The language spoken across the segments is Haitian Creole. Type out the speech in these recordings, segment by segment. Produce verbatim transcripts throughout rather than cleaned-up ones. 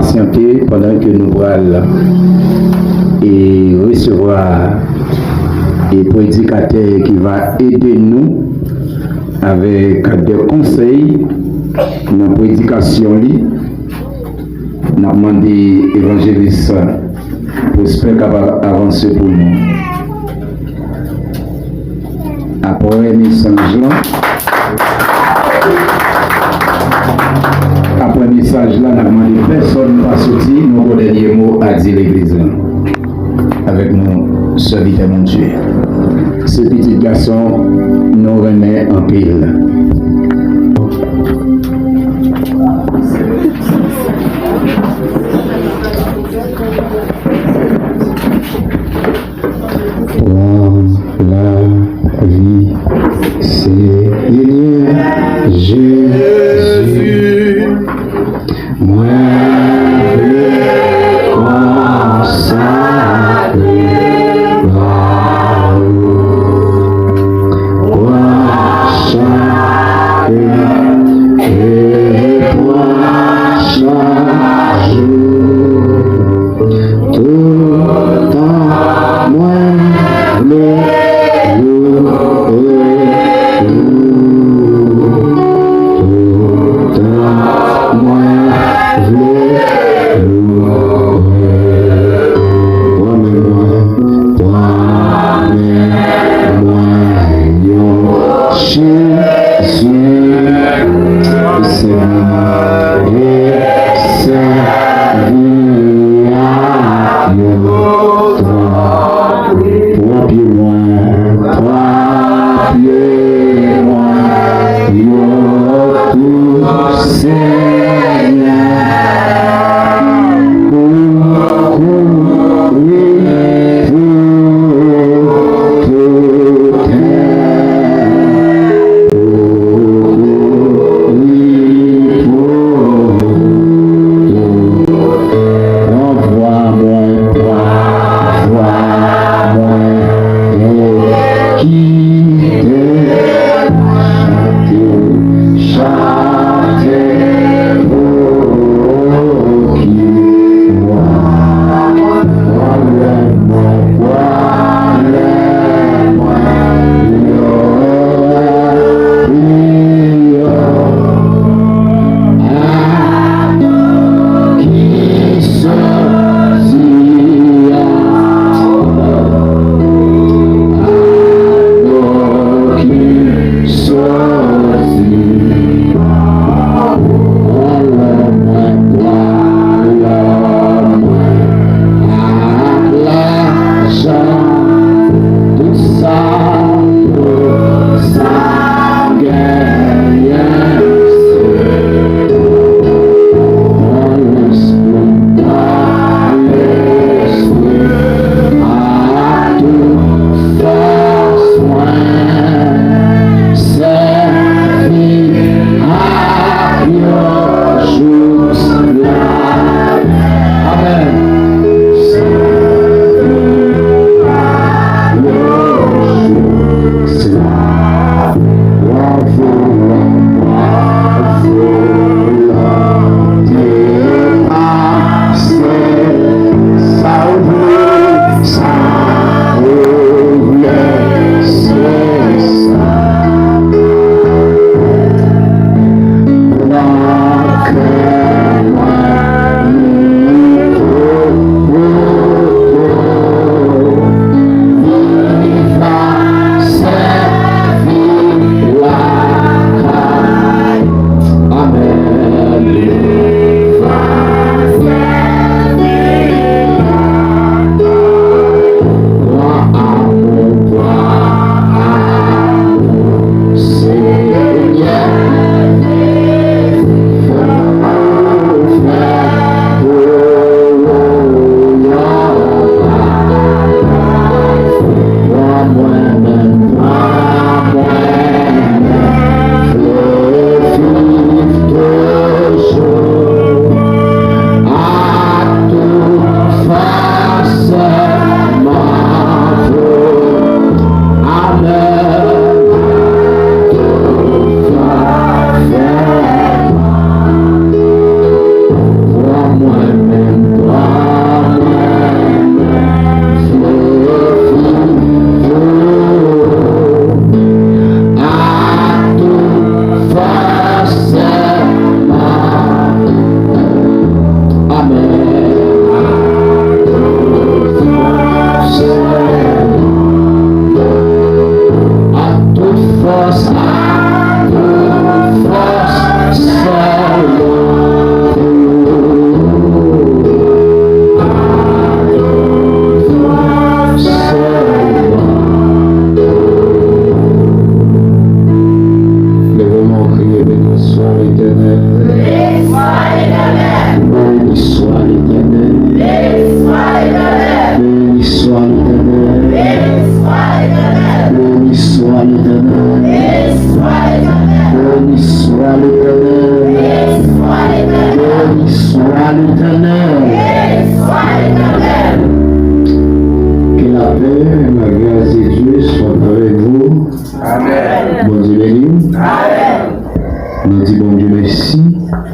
Pasyante pandan ke nou pral e resevwa e predikatè ki va ede nou avèk de konsèy nan predikasyon li. N ap mande evanjelis Prosper kapab avanse pou nou. Apre mesaj la, apre mesaj la, n ap mande pèsonn pa soti, nou gon dènye mo a di legliz la. Avèk nou, sèvitè Bondye. Se pitit gason nou renmen anpil. Pran lavi, Senyè Jezi. Mwen vle konsakre ba ou. Pran chak e pran chak jou.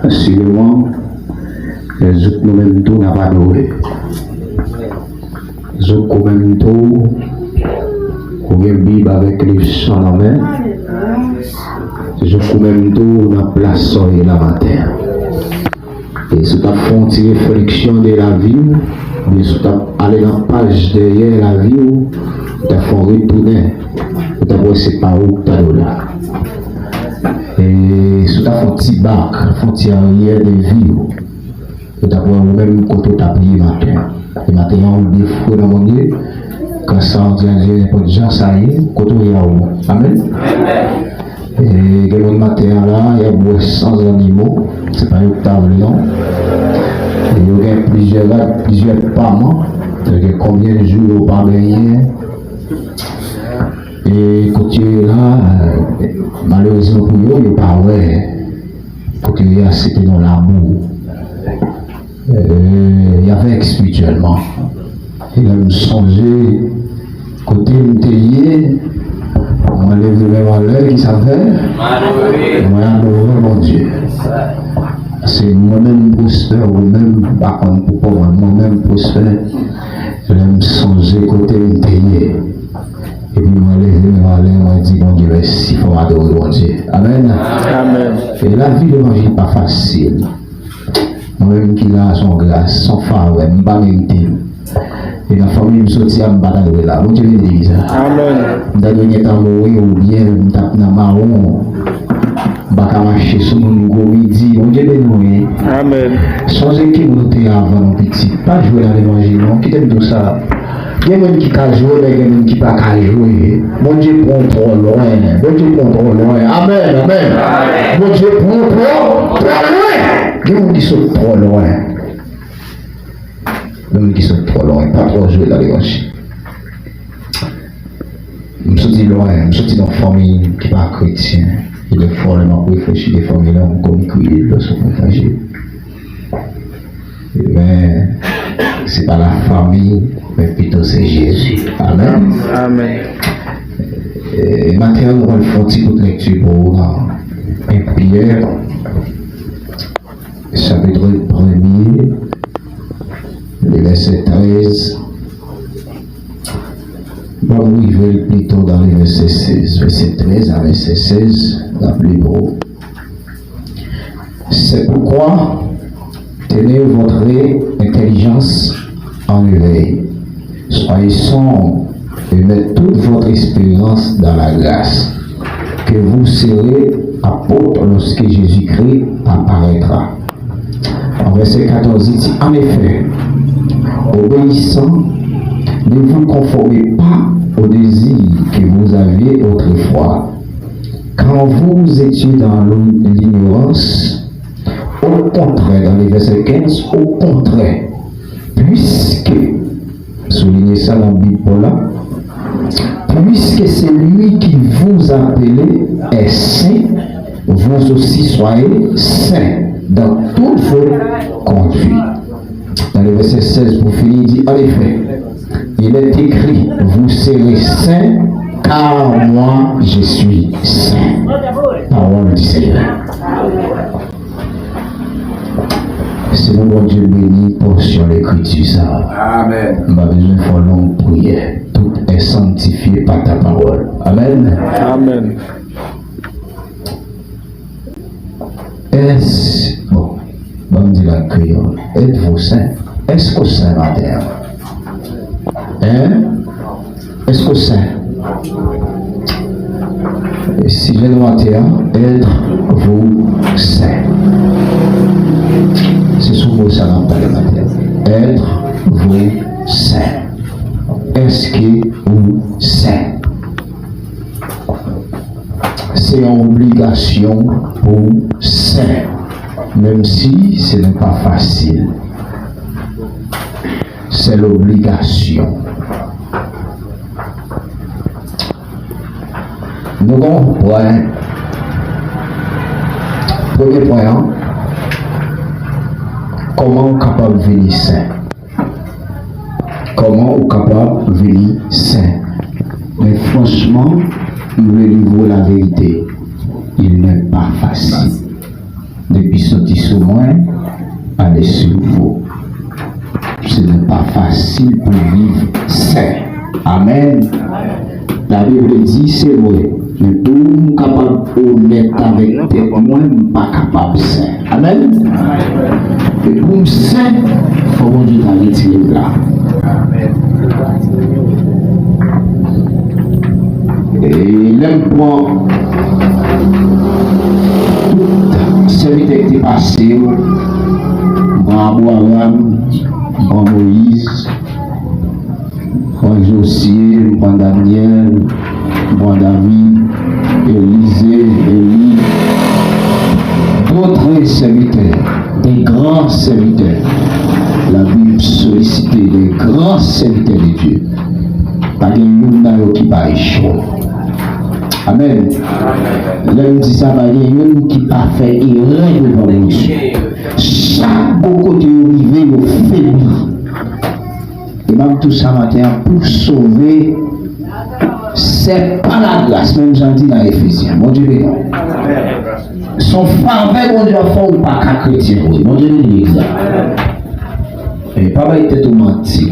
Asireman, jouk nou menm tou n ap adore. Jouk ou menm tou, ou gen Bib avèk liv sa w nan men. Jouk ou menm tou, ou nan plas sa w ye la maten an. E si w t ap fè yon ti refleksyon de lavi w, oubyen si w t ap ale nan paj dèyè lavi w, ou t ap fè yon retounen, ou t ap wè se pa ou k ta dwe la. E si w ta fè yon ti bak, fè yon ti aryè de vi w, ou t ap wè ou menm kote w t ap ye maten an. E maten an, ou defwe nan Bondye, gras a Bondye, nenpòt jan sa ye, kote w ye a ou bon. Amèn. E gen moun maten an la, y ap bwè san zannimo, se pa yo k ta vle non. E yo gen plizyè rad, plizyè pam, sa vle di konbyen jou yo pa benyen. E kote yo ye la, malerezman pou yo, yo pa wè. Kote yo ye a, se te nan labou. E, y avèg espirityèlman. E lè m sonje kote m te ye, mwen leve men m anlè, ki sa m fè? Mwen adore Bondye. Se mwen menm Prosper, ou menm, m pa konn pou kòman, mwen menm Prosper, lè m sonje kote m te ye. Epi mwen leve men m anlè, mwen di Bondye mèsi, fò m adore Bondye. Amèn. Amèn. E lavi levanjil pa fasil. Mwen menm ki la, se yon gras, se yon favè, m pa merite l. E nan fanmi m soti a, m pa ta dwe la. Bondye beni legliz la. Amèn. M ta dwe gentan mouri oubyen m t ap nan mawon. M pa ka mache sou moun gwo midi. Bondye beni w, wi. Amèn. Sonje ki moun ou te ye avan nou pitit. Pa jwe nan levanjil non. Kite m di w sa. Gen moun ki ka jwe, men gen moun ki pa ka jwe. Bondye pran w twò lwen. Bondye pran w twò lwen. Amèn, amèn. Bondye pran w twò, twò lwen. Gen moun ki sot twò lwen. Gen moun ki sot twò lwen. Pa twò jwe nan levanjil. M soti lwen, m soti nan fanmi ki pa kretyen. E dèfwa, lè m ap reflechi de fanmi la, m konn kriye lòske m fè fache. Men, se pa la famille, men pito se Jezi. Amèn. Amèn. E maten an, nou pral fè yon ti kout lekti pou ou nan en Pyè, chapit premye, le vèsè trèz. Bon, nou rive l pito nan le vèsè sèz. Vèsè trèz a vèsè sèz, n ap li pou ou. C'est pourquoi tenez votre intelligence en éveil. Soyez sobre et mettez toute votre espérance dans la grâce que vous serez apôtres lorsque Jésus-Christ apparaîtra. An vèsè katòz, li di, en effet, obéissants, ne vous conformez pas aux désirs que vous aviez autrefois, quand vous étiez dans l'ignorance. Au contraire, dans le verset quinze, au contraire, puisque, soulignez ça dans Bible là, puisque celui qui vous appelle est saint, vous aussi soyez saints dans toute votre conduite. Dans le verset seize, pour finir, il dit, en effet, il est écrit, vous serez saints, car moi je suis saint. Parole du Seigneur. Se pou Bondye beni pòsyon lekriti sa a. Amèn. M pa bezwen fè yon long priyè. Tout est sanctifié par ta parole. Amèn. Amèn. Est, bon, ban m di l an kreyòl. Êtes-vous saint? Èske w sen maten an? Hein? Èske w sen? E sijè nou maten an, êtes-vous saint? Se sou mo sa n ap pale maten an. Êtes-vous saint? Èske ou sen? Se yon obligasyon pou w sen, menm si ce n'est pas facile. C'est l'obligation. Nou gon pwen. Premye pwen an, kòman w kapab vini sen? Kòman ou kapab vini sen? Men franchman, m vle livre la vérité. Il n'est pas facile. depi soti sou mwen, ale sou ou. Se pa fasil pou viv sen. Amèn. Labib di se vre, men pou m kapab onèt avèk tèt mwen, m pa kapab sen. Amèn. E pou m sen, fò Bondye ta retire m la. E lè m pran tout sèvitè ki te pase yo, m pran Abraram, m pran Moyiz, m pran Josye, m pran Danyèl, m pran David, Elize, Eli, d'autres serviteurs, des grands serviteurs. Labib solisite des grands serviteurs de Dieu. Pa gen youn nan yo ki pa echwe. Amèn. Lè m di sa, pa gen youn ki pa fè erè devan Bondye. Chak bò kote yo rive, yo febli. E m ap di w sa maten an, pou sove, c'est par la grâce, menm jan l di nan Efezyen. Bondye beni w. Se yon favè Bondye ap fè w, ou pa ka kretyen vre. Bondye beni legliz la. E pa bay tèt ou manti.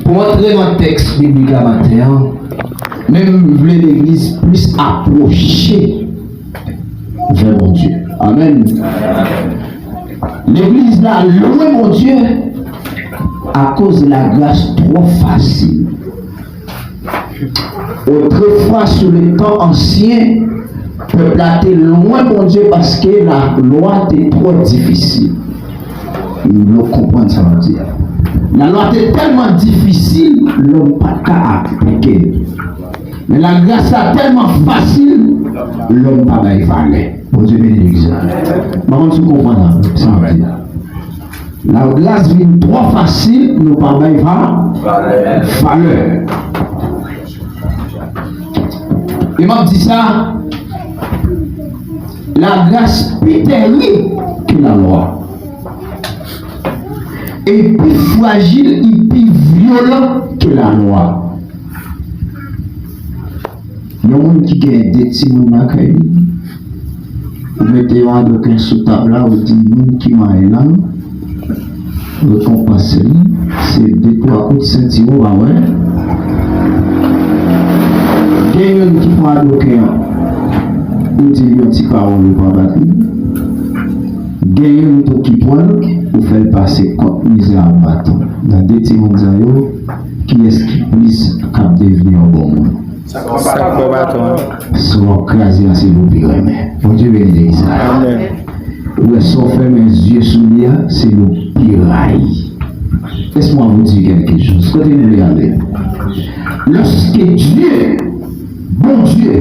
Pou antre nan tèks biblik la maten an, men m vle legliz plis apwoche vè Bondye. Amèn. Legliz la lwen Bondye akoz lagras twò fasil. Otrefwa, sou letan ansyen, pèp la te lwen Bondye paske lalwa te twò difisil. Nou konprann sa m ap di a. Lalwa te tèlman difisil, lòm pa t ka aplike l. Men lagras la tèlman fasil, lòm pa bay valè. Bondye beni legliz la. M pa konn si w konprann sa m ap di a. Lagras vin twò fasil, nou pa bay va-, valè. E m ap di sa, lagras pi tèrib ke lalwa. E pi frajil, li pi vyolan ke lalwa. Yon moun ki gen de timoun lakay li, ou mete yon adoken sou tab la, ou di moun ki manyen lan, rekonpans li, se de twa kout sentiwon, pa vre? Gen youn ki pran adoken an, ou di l yon ti pawòl, ou pa bat li. Gen youn tou ki pran l, ou fè l pase kont mizè ak baton. Nan de timoun sa yo, kiyès ki plis k ap devni yon bon moun? Sa k bò baton an. Sa w ap kraze an, se li w pi renmen. Bondye beni legliz la. Amèn. Ou wè, sa w fèmen zye sou li a, se li w pi rayi. Laisse-moi vous dire quelque chose. Kote m vle ale? Lorsque Dieu, Bondye,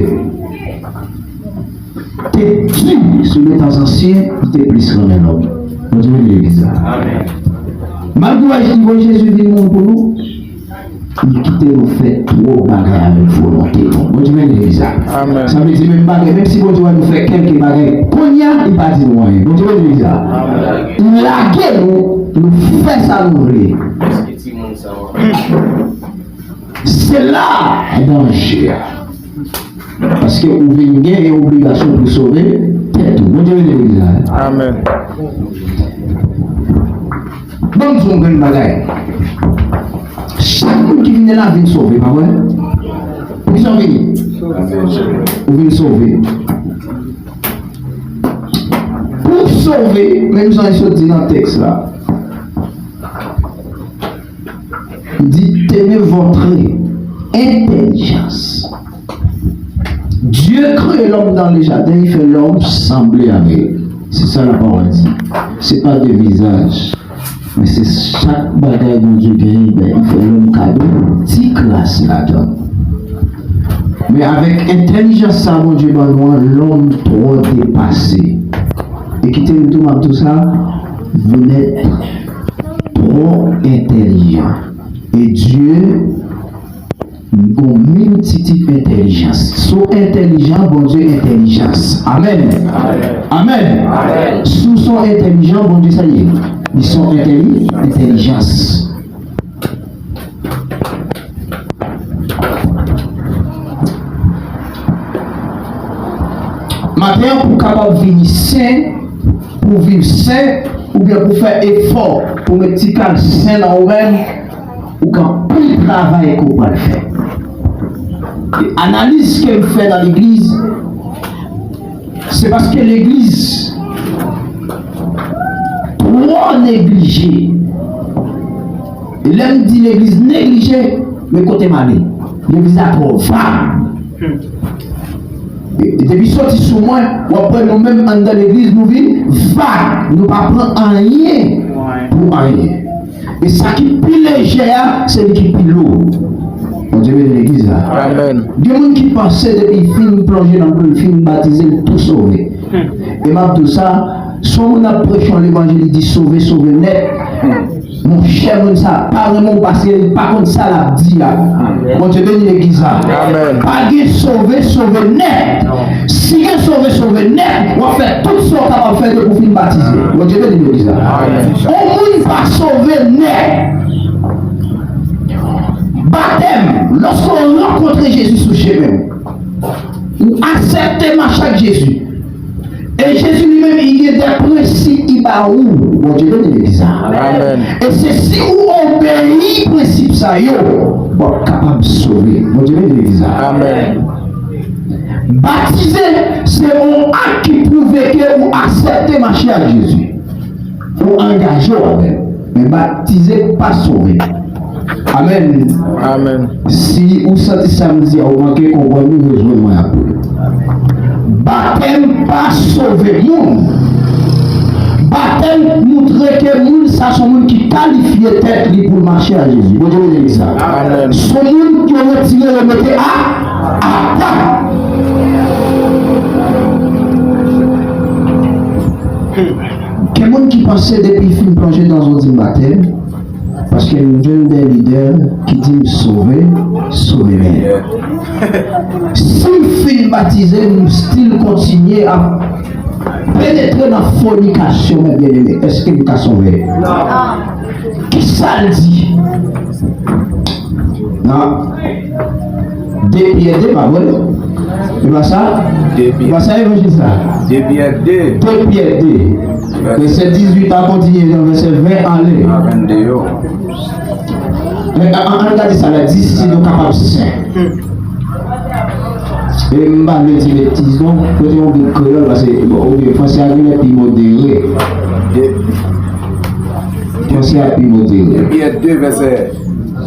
te di sou letan ansyen, li te plis renmen lòm. Bondye beni legliz la. Amèn. Malgre li voye Jezi vin mouri pou nou, li kite nou fè twòp bagay avèk volonte nou. Bondye beni legliz la. Amèn. Sa vle di menm bagay, menm si Bondye wè nou fè kèlke bagay, kounye a, li pa di nou anyen. Bondye beni legliz la. Amèn. Li lage nou, nou fè sa nou vle. Se la danje a. Paske ou vin gen yon obligasyon pou sove tèt ou. Bondye beni legliz la. Amèn. Ban m di w yon grenn bagay. Chak moun ki vini la vin sove, pa vre? Poukisa w vini? Ou vin sove. Pou w sove, menm jan l sot di nan tèks la, li di, tenez votre intelligence. Dieu crée l'homme dans le jardin, il fait l'homme sembler avec. C'est ça la parole dit. C'est pas de visage. Men se chak bagay Bondye genyen, ben, li fè lòm kado ti kras ladan. Men avèk entèlijans sa Bondye ban nou an, lòm twò depase. E kite m tou, m ap di w sa, vous êtes trop intelligent. Et Dieu gon miltitid entèlijans. Si w entèlijan, Bondye entèlijans. Amèn. Amèn. Si w se yon entèlijan, Bondye sa l ye. Li se yon entèli-, entèlijans. Maten an, pou w kapab vini sen, pou w viv sen, oubyen pou w fè efò pou w met ti kal sen nan ou menm, ou gen anpil travay ke w pral fè. E analiz ke m fè nan legliz, se paske legliz twò neglije. E lè m di legliz neglije, men kote m ale? Legliz la twò vag. E, e depi soti sou mwen, w ap wè nou menm anndan legliz, nou vin vag. Nou pa pran anyen pou anyen. E sa ki pi lejè a, se li ki pi lou. Bondye beni legliz la. Amèn. Gen moun ki panse depi l fin plonje nan dlo, l fin batize, l tou sove. E m ap di w sa, si yon moun ap preche yon levanjil, li di sove, sove nèt. Monchè, moun sa a pa renmen w paske li pa konn sa l ap di a. Bondye beni legliz la. Amèn. Pa gen sove, sove nèt. Si gen sove, sove nèt, w ap fè tout sa w kapab fè depi w fin batize. Bondye beni legliz la. Amèn. Yon moun pa sove nèt. Batèm, lòske w rankontre Jezi sou chemen w, ou aksepte mache ak Jezi. E Jezi li menm, li gen de prensip li ba ou. Bondye beni legliz la. Amèn. E se si ou obeyi prensip sa yo, w ap kapab sove. Bondye beni legliz la. Amèn. Batize, se yon ak ki pwouve ke ou aksepte mache ak Jezi. Ou angaje w avè l. Men batize pa sove. Amèn. Amèn. Si ou santi sa m di a, ou manke konprann, ou rejwenn mwen apre. Batèm pa sove moun. Batèm montre ke moun sa se yon moun ki kalifye tèt li pou l mache ak Jezi. Bondye beni legliz la. Amèn. Se yon moun ki retire, remete a, apa. Gen moun ki panse depi l fin plonje nan zòn di batèm, paske m jwenn de lidè ki di m sove, sove men. Si m fin batize, m still kontinye ap penetre nan fònikasyon, men byeneme, èske m ka sove? Kisa l di? Nan de Pyè de, pa vre? E pa sa? De Pyè. E pa sa, evanjelis la? De Pyè de. De Pyè de. Vèsè dizuit a kontinye nan vèsè ven ale. A vennde yo. Men, an, an, ann gade sa la, di si nou kapab sen. E m pa vle di betiz non, kote yon bib kreyòl, paske, bon, oubyen franse a genlè pi modere. De Franse a pi modere. Pyè de vèsè.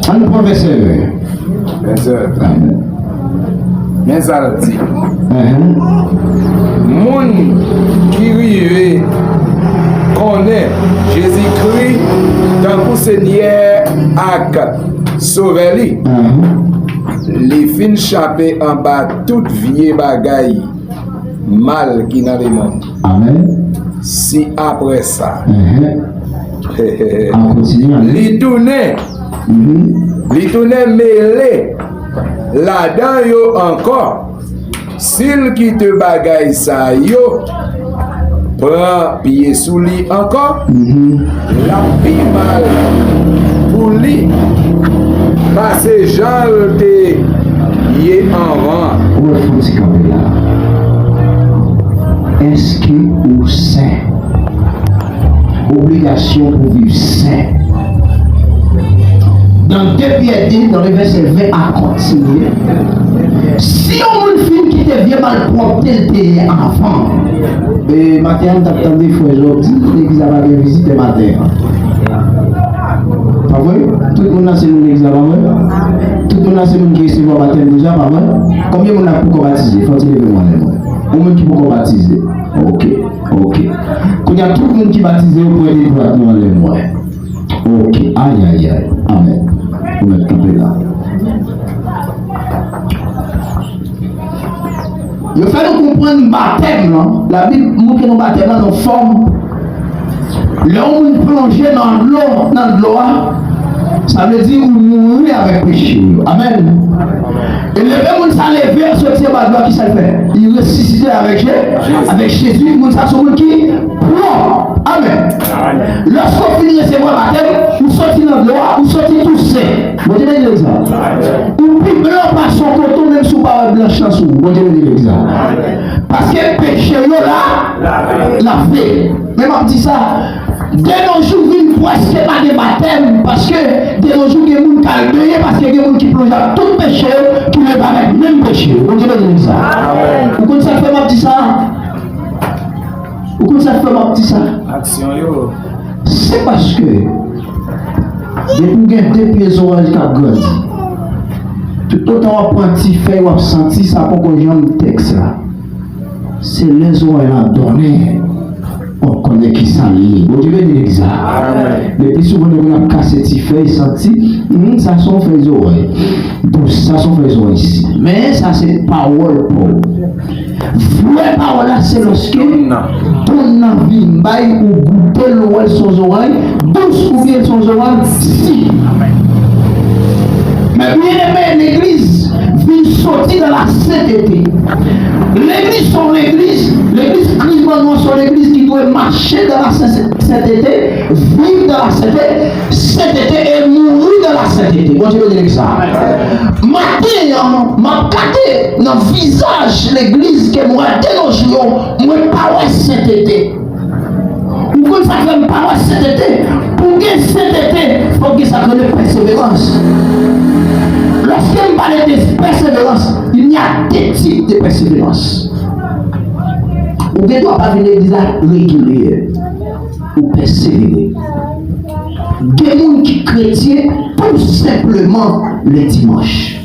Ann pran vèsè ven. Vèsè ven. Men sa l di. Ahan. Moun ki rive konnen Jezikri tankou Senyè ak Sovè li, ahan, li fin chape anba tout vye bagay mal ki nan lemonn. Amèn. Si apre sa, mhm, a kontinye, amèn, li tounen, mhm, li tounen mele ladan yo ankò, si l kite bagay sa yo pran pye sou li ankò, mhm, l ap pi mal pou li pase jan l te ye anvan. Ou wè, fò n ti kanpe la. Èske ou sen? Obligasyon pou viv sen. Nan de Pyè de, nan le vèsè ven a kontinye. Si yon moun fin kite vye malpwòpte l te ye anvan, E, maten an, m t ap tande frè Job di, legliz la pa gen vizitè maten an. Pa vre? Tout moun nan se moun legliz la, pa vre? Tout moun nan se moun ki resevwa batèm deja, pa vre? Konbyen moun la k poko batize? Fò w ti leve men w anlè mwen. Yon moun ki poko batize. Ok, ok. Kounye a, tout moun ki batize yo, pran de dwat nou anlè mwen. Ok, ayayay. Amèn. Ou mèt kanpe la. Yo fè nou konprann batèm lan. Labib montre nou batèm lan nan fòm. Lè yon moun plonje nan dlo, nan dlo a, sa vle di ou mouri avèk peche w yo. Amèn. E lè moun sa leve, soti anba dlo a, kisa l fè? Li resisite avèk Je-, avèk Jezi. Moun sa se yon moun ki pwòp. Amèn. Lòske w fin resevwa batèm, ou soti nan dlo a, ou soti tou sen. Bondye beni legliz la. Ou pi blan pase yon koton, menm si w pa wè blanch lan sou ou. Bondye beni legliz la. Paske peche lave. Men m ap di sa, de nos jours vin prèske pa gen batèm, paske de nos jours gen moun k al benyen, paske gen moun ki plonje ak tout peche yo, ki leve avèk menm peche yo. Bondye beni nèg sa. Ou konn sa k fè m ap di sa? Ou konn sa k fè m ap di sa? Aksyon yo. Se paske depi w gen de pye zòrèy k ap grandi, toutotan w ap pran ti fèy, w ap santi sa poko janm tèks la. Se lè zòrèy la donnen, w ap konnen ki sa l ye. Bondye beni legliz la. Men pi souvan, lè moun ap kase ti fèy, santi, hmm, sa se yon fèy zòrèy dous, sa se yon fèy zòrèy si. Men sa se pawòl pa w. Vrè pawòl la, se lòske don nan vin bay, ou goute l, ou wè l se yon zòrèy dous oubyen l se yon zòrèy si. Men byeneme, legliz vin soti nan lasentete. Legliz se yon legliz, legliz Kris ban nou an se yon legliz ki dwe mache nan lasentete, viv nan lasentete, sentete e mouri nan lasentete. Bondye beni legliz sa. Maten an, m ap gade nan vizaj legliz ke m wè de nos jours yo, mwen pa wè sentete. Ou konn sa k fè m pa wè sentete? Pou w gen sentete, fòk gen sa k rele pèseverans. Lòske m pale de pèseverans, il y a deux types de persévérance. Ou gen dwa pa vin legliz la regilye. Ou pèsevere. Gen moun ki kretyen tou senpleman le dimanch.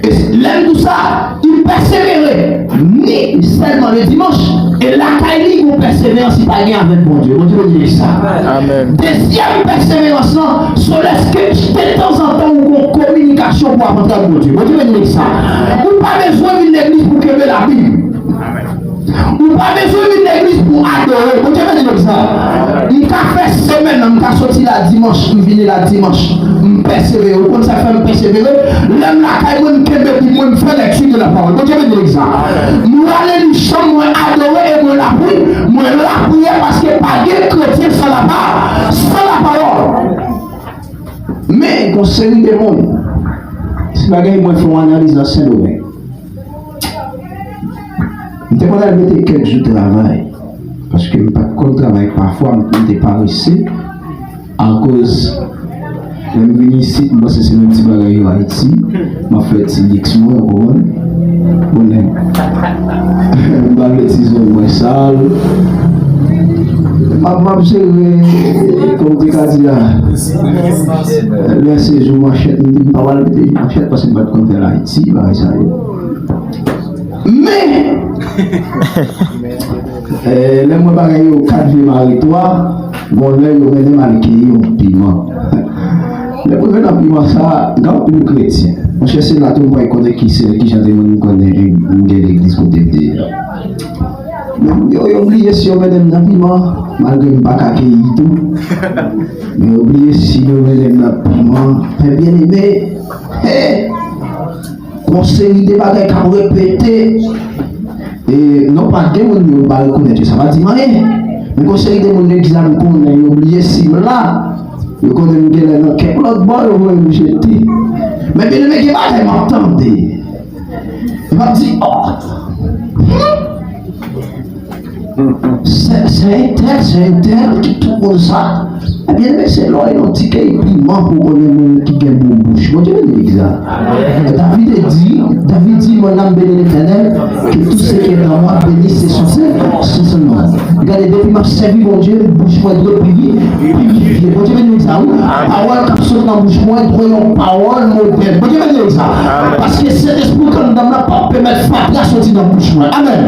E lè m di w sa, li pèsevere ni sèlman le dimanch, e lakay li gon pèseverans li pa gen avèk Bondye. Bondye beni legliz sa. Dezyèm pèseverans lan, se lèske detanzantan ou gon kominikasyon pou w ap antre ak Bondye. Bondye beni legliz sa. Ou pa bezwen vin legliz pou kenbe Labib. Ou pa bezwen vin legliz pou adore. Bondye beni legliz sa. M ka fè semèn nan, m ka soti la dimanch, m vini la dimanch. M pèsevere. Ou konn sa k fè m pèsevere? Lè m lakay mwen, m kenbe Bib mwen, m fè lèkti de la pawòl. Bondye beni legliz sa. Mwen ale nan chanm mwen adore e mwen lapri. Mwen lapriyè paske pa gen kretyen san lapa-, san lapawòl. Men, gon seri de moun, se bagay mwen fè yon analiz nan Sendomeng. M te konn al mete kèk jou travay, paske m pa t konn travay pafwa, m, m te parese, akoz lè m vin isit, m panse se menm ti bagay yo Ayiti, m ap fè ti liks mwen, ou konprann? Bon, nèg. M pa vle ti zòn mwen sal. M ap, m ap jere, kòm te ka di a. Lè se jou manchèt, m di m pa pral mete manchèt paske m pa t konn fè l Ayiti, bagay sa yo. Men, eh, lè m wè bagay yo kat vye mare twa, bon, lè yo mennen m al keyi yon piman. Lè m rive nan piman sa, gen anpil kretyen. Monchè, se la tou m pral konnen ki se, ki jan de moun m konnen m gen legliz kote m te ye a. Men yo, yo bliye si yo mennen m nan piman, malgre m pa ka keyi tou. Men yo bliye si yo mennen m nan piman. Men byeneme, hey! Gon seri de bagay k ap repete. E non pa gen moun yo pa rekonèt yo, sa pa di m anyen. Men gon seri de moun legliz la m konnen yo bliye si m la. Yo konnen m genlè nan kèk lòt bò, yo voye m jete. Men byeneme, gen bagay m ap tande. M ap di, oh! Hmm? Se, se entèl, se entèl ki tout moun sa. Ebyen, men se lè w yon ti kèy piman pou w konnen moun ki gen bon bouch. Bondye beni legliz la. David di, David di, mon âme bénit l'Éternel, que tout ce qui est en moi bénisse son saint, son saint nom. Gade, depi m ap sèvi Bondye, bouch mwen dwe pi, pi, pi, pi. Bondye beni legliz la, wi. Pawòl k ap sot nan bouch mwen dwe yon pawòl modèl. Bondye beni legliz la. Paske Sentespri k anndan m nan p ap pèmèt fatra soti nan bouch mwen. Amèn.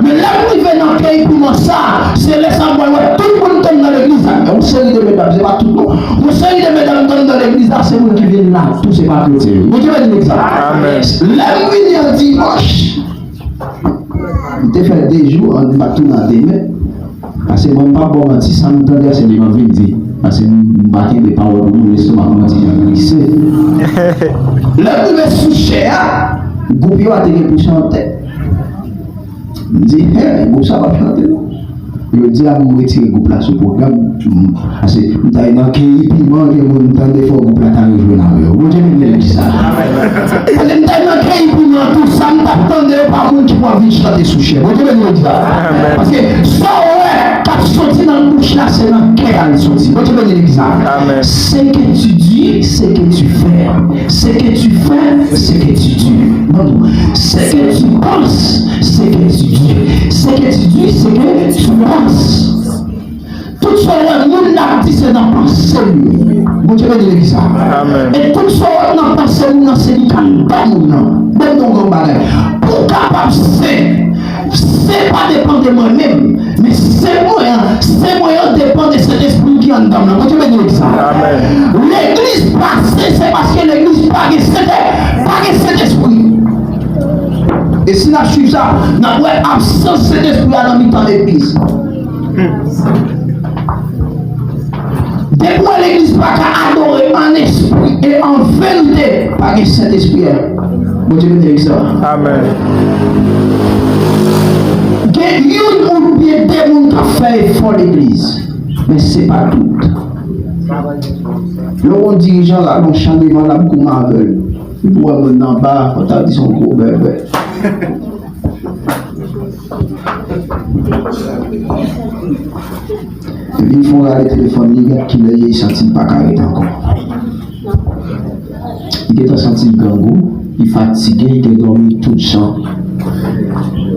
Men lè m rive nan kèy piman sa, se lè sa m pral wè tout moun k anndan legliz la. Yon seri de medam, se pa tout non. Yon seri de medam k anndan legliz la, se moun ki vin la tou, se pa kretyen yo. Bondye beni legliz la. Lè m vini an dimanch, m te fè de jou, an, m pa t tounen demen. Paske mwen, m p ap ba w manti, sa m tande a, se li m ap vin di. Paske m, m pa kenbe pawòl pou mwen, lestomak mwen ti jan glise. Lè m rive sou chè a, gwoup yo a te gen pou chante. M di, hey, gwoup sa p ap chante non. Jodi a, m retire gwoup la sou pwogram. M, ase, m ta nan keyi piman, gen moun m tande fò gwoup la ta rejwenn avè yo. Bondye beni legliz sa. Paske m ta nan keyi piman, tout sa m t ap tande yo pa moun ki pou anvi chante sou chè. Bondye beni legliz sa. Paske sa w wè k ap soti nan bouch la, se nan kè a l soti. Bondye beni legliz sa. Ce que tu dis, ce que tu fais. Ce que tu fais, ce que tu dis. Bon, ce que tu penses, ce que tu dis. Ce que tu dis, ce que tu penses. Tout sa w wè moun nan ap di se nan panse l ye. Bondye beni legliz sa. E tout sa w wè nan panse moun nan se li k anndan moun nan. Ban m di w yon bagay. Pou w kapab sen, sen pa depann de mwen menm, men sen mwen an, sen mwen an depann de Sentespri ki anndan m nan. Bondye beni legliz sa. Legliz pa sen, se paske legliz pa gen Sentè, pa gen Sentespri. E si n ap swiv sa, n ap wè absans Sentespri a nan mitan legliz. Depi w wè legliz pa ka adore an espri e an verite, pa gen Sentespri a. Bondye beni legliz sa. Gen youn oubyen de moun k ap fè efò legliz, men se pa tout. Lè w wè yon dirijan la, yon chan devan l ap goumen avè l. Epi w wè moun nan anba, w ta di se yon gwo bèbè. Epi l fè yon rale telefòn li, gad kilè ye, li santi l pa ka ret ankò. Li gentan santi l grangou, li fatige, li te dòmi tout jan.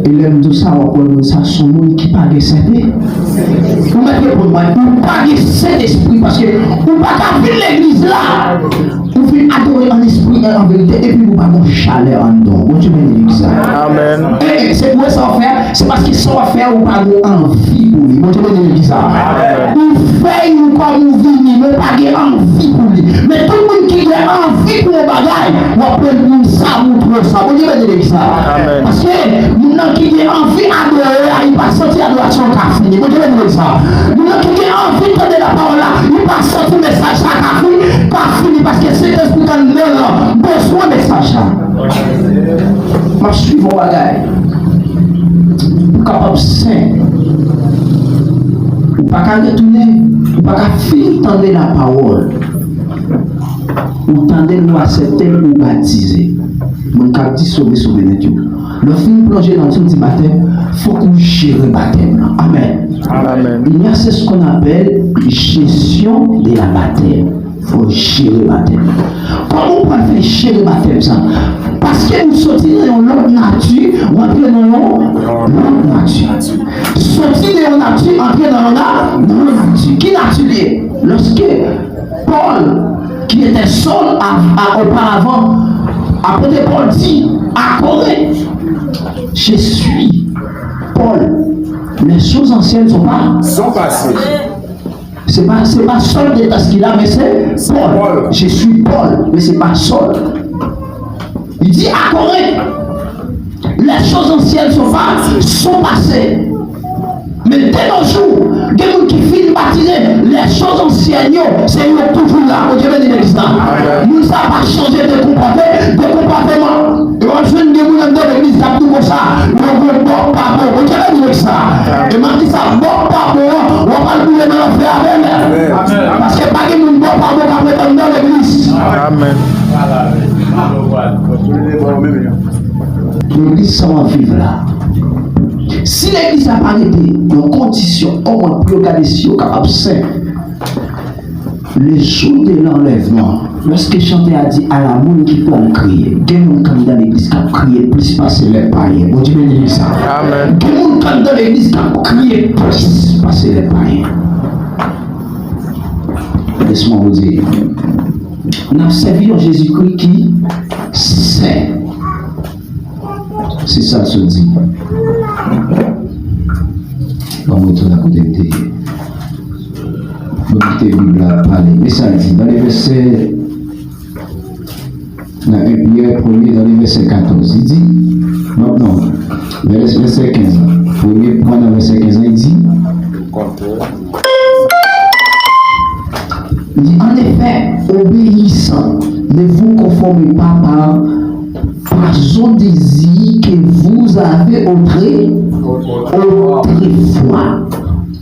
E lè m di w sa, w ap wè moun sa se yon moun ki pa gen sentè. Ou mèt reponn mwen, ou pa gen Sentespri, paske ou pa ka vin legliz la. Ou vin adore an espri e an verite, epi ou pa gen chalè anndan w. Bondye beni legliz la. E, e, se pou sa w fè, se paske sa w ap fè a, ou pa gen anvi pou li. Bondye beni legliz la. Ou fè l kòm ou vini, men ou pa gen anvi pou li. Men tout moun ki gen anvi pou yon bagay, w ap wè moun sa montre w sa. Bondye beni legliz la. Paske moun nan ki gen anvi adore a, li pa santi adorasyon an ka fini. Bondye beni legliz la. Moun nan ki gen anvi tande lapawòl la, li pa santi mesaj sa ka fini, ka fini, paske Sentespri k anndan l lan bezwen mesaj sa. M ap swiv yon bagay. Pou kapab sen, ou pa ka retounen, ou pa ka fin tande lapawòl. Ou tande l, ou aksepte l, ou batize. Moun k ap di sove, sove nèt yo. Lè w fin plonje nan ti batèm, fòk ou jere batèm nan. Amèn. Amèn. Il y a, c'est ce qu'on appelle gestion de la baptême. Fò w jere batèm. Kòman w pral fè jere batèm sa? Paske ou soti nan yon lòt nati, ou antre nan yon lòt nati. Soti nan yon nati, antre nan yon na-, nan yon nati. Ki nati li ye? Lòske Pòl, ki etè Sòl a, a, oparavan, apot Pòl di a Korent, je suis Paul. Les choses anciennes sont pas. Sont passées. Se pa, se pa Sòl de Tès ki la, men se Pòl. Je suis Paul, men se pa Sòl. Li di a Korent, les choses anciennes sont pas, sont passées. Men de nos jours, gen moun ki fin batize, les choses anciennes yo, se yo toujou la. Bondye beni legliz la. Moun sa pa chanje de konpòte, de konpòteman. E w ap jwenn gen moun anndan legliz k ap di konsa, yo gon bòk pa bon. Bondye beni legliz la. E m ap di sa, bòk pa bon an, w ap al boule nan lanfè avè l. Paske pa gen moun bòk pa bon k ap ret anndan legliz. Amèn. Legliz sa w ap viv la. Si legliz la pa rete nan kondisyon, kòman pou yo gade si yo kapab sen? Le jour de l'enlèvement, lòske chantè a di ala moun ki pral kriye, gen moun k anndan legliz k ap kriye plis pase lè payen. Bondye beni legliz sa. Amèn. Gen moun k anndan legliz k ap kriye plis pase lè payen. Laisse-moi vous dire, n ap sèvi yon Jezikri ki sen. Se sa l sot di. Ban mwen retounen kote m te ye. Ban m kite Bib la pale. Men sa l di nan le vèsè, nan en Pyè premye, nan le vèsè katòz, li di, non, non, vèsè, vèsè kenz la. Premye pwen nan vèsè kenz la, li di, Li di, en effet, obéissants, ne vous conformez pas par, par vos désirs que vous avez autré-, autrefois.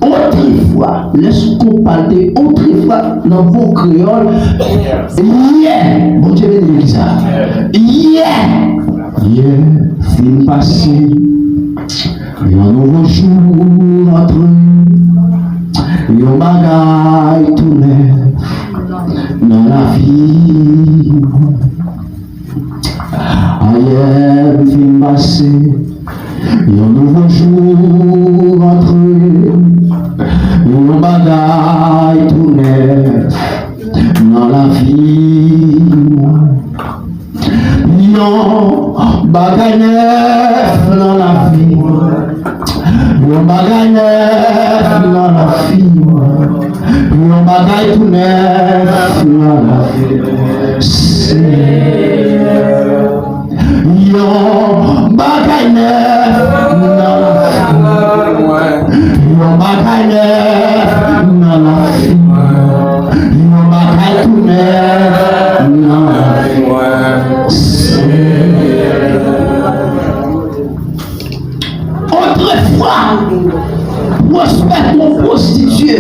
Otrefwa, lèske w pale de otrefwa nan bon kreyòl, yè, Bondye beni legliz la. Yè, yè fin pase, yon nouvo jou antre, yon bagay tou nèf nan lavi. Ayè m fin pase, yon nouvo jou antre, yon bagay tou nèf nan lavi mwen. Yon bagay nèf nan lavi mwen. Yon bagay nèf nan lavi mwen. Yon bagay tou nèf nan lavi mwen. Senyè. Yon bagay nèf nan lavi mwen. Yon bagay nèf nan lavi mwen. Yon bagay tou nèf nan lavi mwen. Senyè. Otrefwa, Pwospè te yon pwostitye.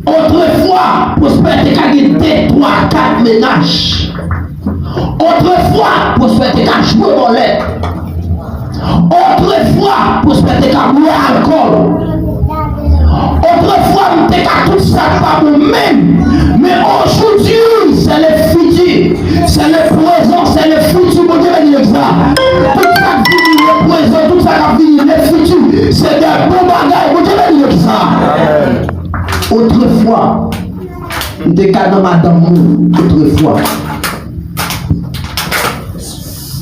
Otrefwa, Pwospè te ka gen de, twa, kat mennaj. Otrefwa, Pwospè te ka jwe bòlèt. Otrefwa, Pwospè te ka bwè alkòl. Otrefwa, m te ka tout sa k pa bon menm. Men aujourd'hui, c'est le futur. C'est le présent, c'est le futur. Bondye beni legliz la. Tout sa k vini, le prezan, tout sa k ap vini, le futur, se de bon bagay. Bondye beni legliz la. Otrefwa, m te ka nan madanm moun, otrefwa.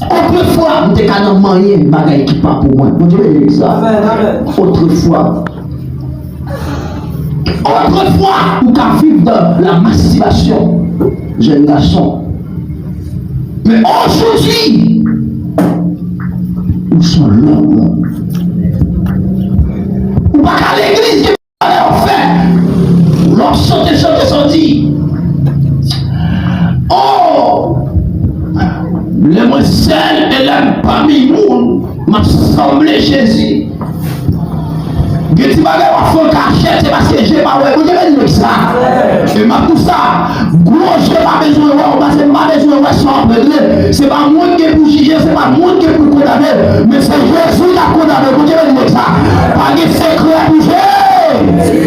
Otrefwa, m te ka nan manyen bagay ki pa pou mwen. Bondye beni legliz la. Otrefwa, otrefwa, ou ka viv dans la masturbation, jèn gason. Men aujourd'hui, ou se yon lòt moun. Ou pa ka legliz, gen bagay w fè. Lè w ap chante, chante san di. Oh, lè mwen sèl e lè m pami moun, m ap sanble Jezi. Gen ti bagay w ap fè an kachèt, se paske je pa wè. Bondye beni legliz la. E m ap di w sa, gwo je pa bezwen wè w, paske m pa bezwen wè sa w ap regle. Se pa mwen ki gen pou jije, se pa mwen ki gen pou kondane, men se Jezi k ap kondane. Bondye beni legliz la. Pa gen sekrè pou Jezi.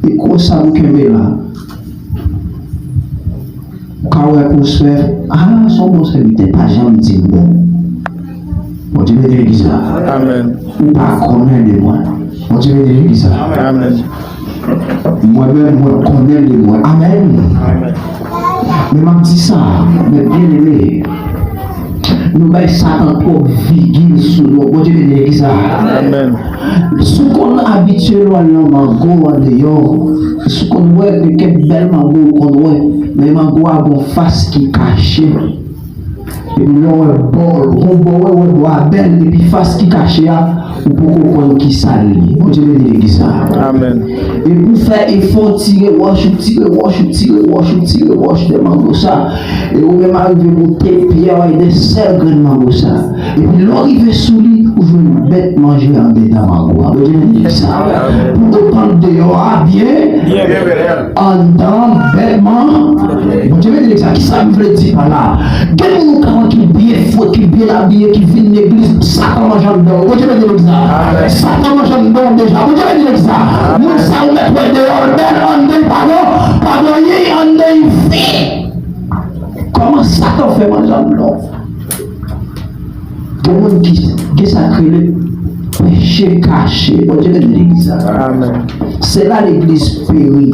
Mikwo sa m kenbe la. Ou ka wè Pwospè, ah, se yon bon sèvitè, pa janm di m bon. Bondye beni legliz la. Amèn. Ou pa konnen de mwen. Bondye beni legliz la. Amèn. Mwen menm, mwen konnen de mwen. Amèn. Amèn. Men m ap di sa, men byeneme, nou bay Satan twòp vigil sou nou. Bondye beni legliz la. Amèn. Si w konn abitye lè w al nan mango andeyò, si w konn wè, gen kèk bèl mango ou konn wè, men mango a gon fas ki kache. Epi lè w wè bò, gon bò, wè, wè bò a bèl, epi fas ki kache a, ou poko konn kisa l ye. Bondye beni legliz la. Amèn. Epi w fè efò, w tire wòch, ou tire wòch, ou tire wòch, ou tire wòch de mango sa. E ou menm arive moute pyè w ak de sèl grenn mango sa. Epi lè w rive sou li, ou jwenn bèt manje andedan mango a. Bondye beni legliz la. Pou otan deyò a byen, anndan bèt man-, Bondye beni legliz la. Kisa m vle di pa la? Gen moun ou ka wè ki byen fre, ki byen abiye, ki vin legliz, Satan manje anndan w. Bondye beni legliz la. Satan manje anndan w deja. Bondye beni legliz la. Moun sa ou mèt wè deyò l bèl, anndan l pa bon, pa bon anyen, anndan l fè. Kòman Satan fè manje anndan w? Gen moun ki gen sa k rele peche kache. Bondye beni legliz la. Amèn. Se la legliz peri.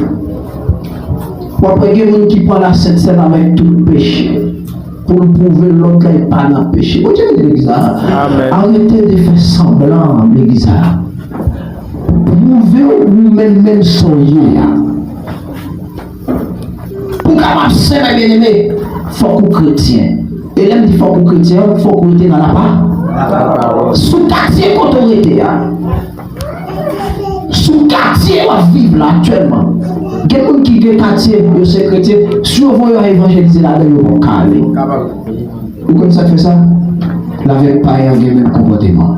W ap wè gen moun ki pran la Sent Sèn avèk tout peche. Pou l pwouve lòt la li pa nan peche. Bondye beni legliz la. Amèn. Arete de fè sanblan legliz la. Pwouve ou menm menm sa w ye a. Pou w kapab sèvi byeneme, fòk ou kretyen. E lè m di fòk ou kretyen, fòk ou rete nan lapa. Sou katye kote w rete a. Sou katye w ap viv la aktyèlman. Gen moun ki gen katye, yo se kretyen, si yo voye yo al evanjelize ladan l, yo pap ka ale. Ou konn sa k fè sa? l avèk payen an gen menm konpòteman.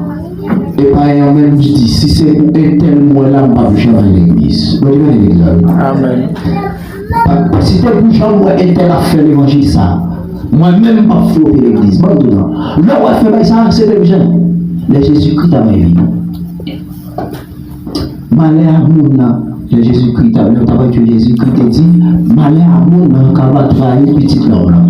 E payen an menm di, "Si se pou entèl m wè la, m p ap janm al legliz." Bondye beni legliz la, wi. Amèn. Pa, pa, si te pou jan m wè entèl ap fè levanjil sa, mwen menm m p ap fwope legliz. Ban m di w non. Lè w wè fè bagay sa, se menm jan. Lè Jezikri ta bay vi. Malè a moun nan, lè Jezikri ta, lè yo ta pral tchwe Jezikri, te di, "Malè a moun nan k ap trayi Pitit Lòm nan."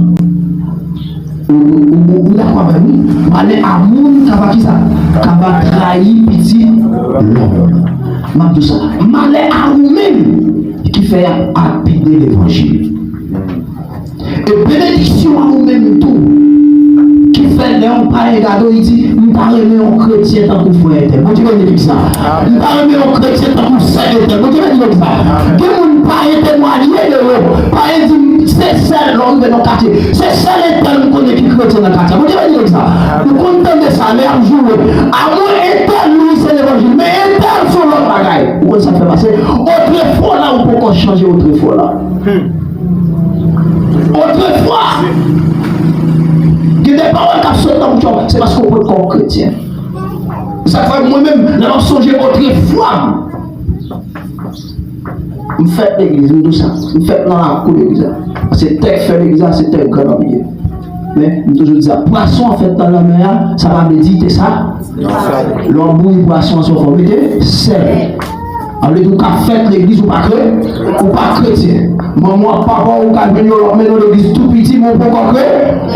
Ou, ou, ou, ou dakò avè m, wi? Malè a moun k ap kisa? K ap trayi Pitit Lòm nan. M ap di w sa. Malè a ou menm ki fè y ap apide levanjil. E benediksyon an ou menm tou, ki fè lè yon payen gade w, li di, "M ta renmen yon kretyen tankou frè entèl." Bondye beni legliz la. M ta renmen yon kretyen tankou sè entèl. Bondye beni legliz la. Gen moun payen temwaye de yo. Payen di, "Se sèl lè w rive nan katye. Se sèl entèl m konnen ki kretyen nan katye." Bondye beni legliz la. Ou konn tande sa, lè y ap joure. "A mwen entèl, wi, se levanjil. Men entèl se yon lòt bagay." Ou konn sa k fè pase? Otrefwa la, ou poko chanje otrefwa la. Otrefwa, gen de pawòl k ap sot nan bouch ou, se paske w potko kretyen. Se sa k fè mwen menm, lè m ap sonje otrefwa m, m fèt legliz, m di w sa, m fèt nan lakou legliz la. Paske tè k fè legliz la, se tè grann an li ye. Men, m toujou di sa, pwason an fèt nan lanmè a, sa pa vle di te sa. Lè w ap bouyi pwason an sou fò, mete sèl. Sa vle di ou ka fèt legliz, ou pa kre, ou pa kretyen. Manman w ak papa w ou ka jwenn yo, yo ap mennen w legliz tou piti, men ou poko kre,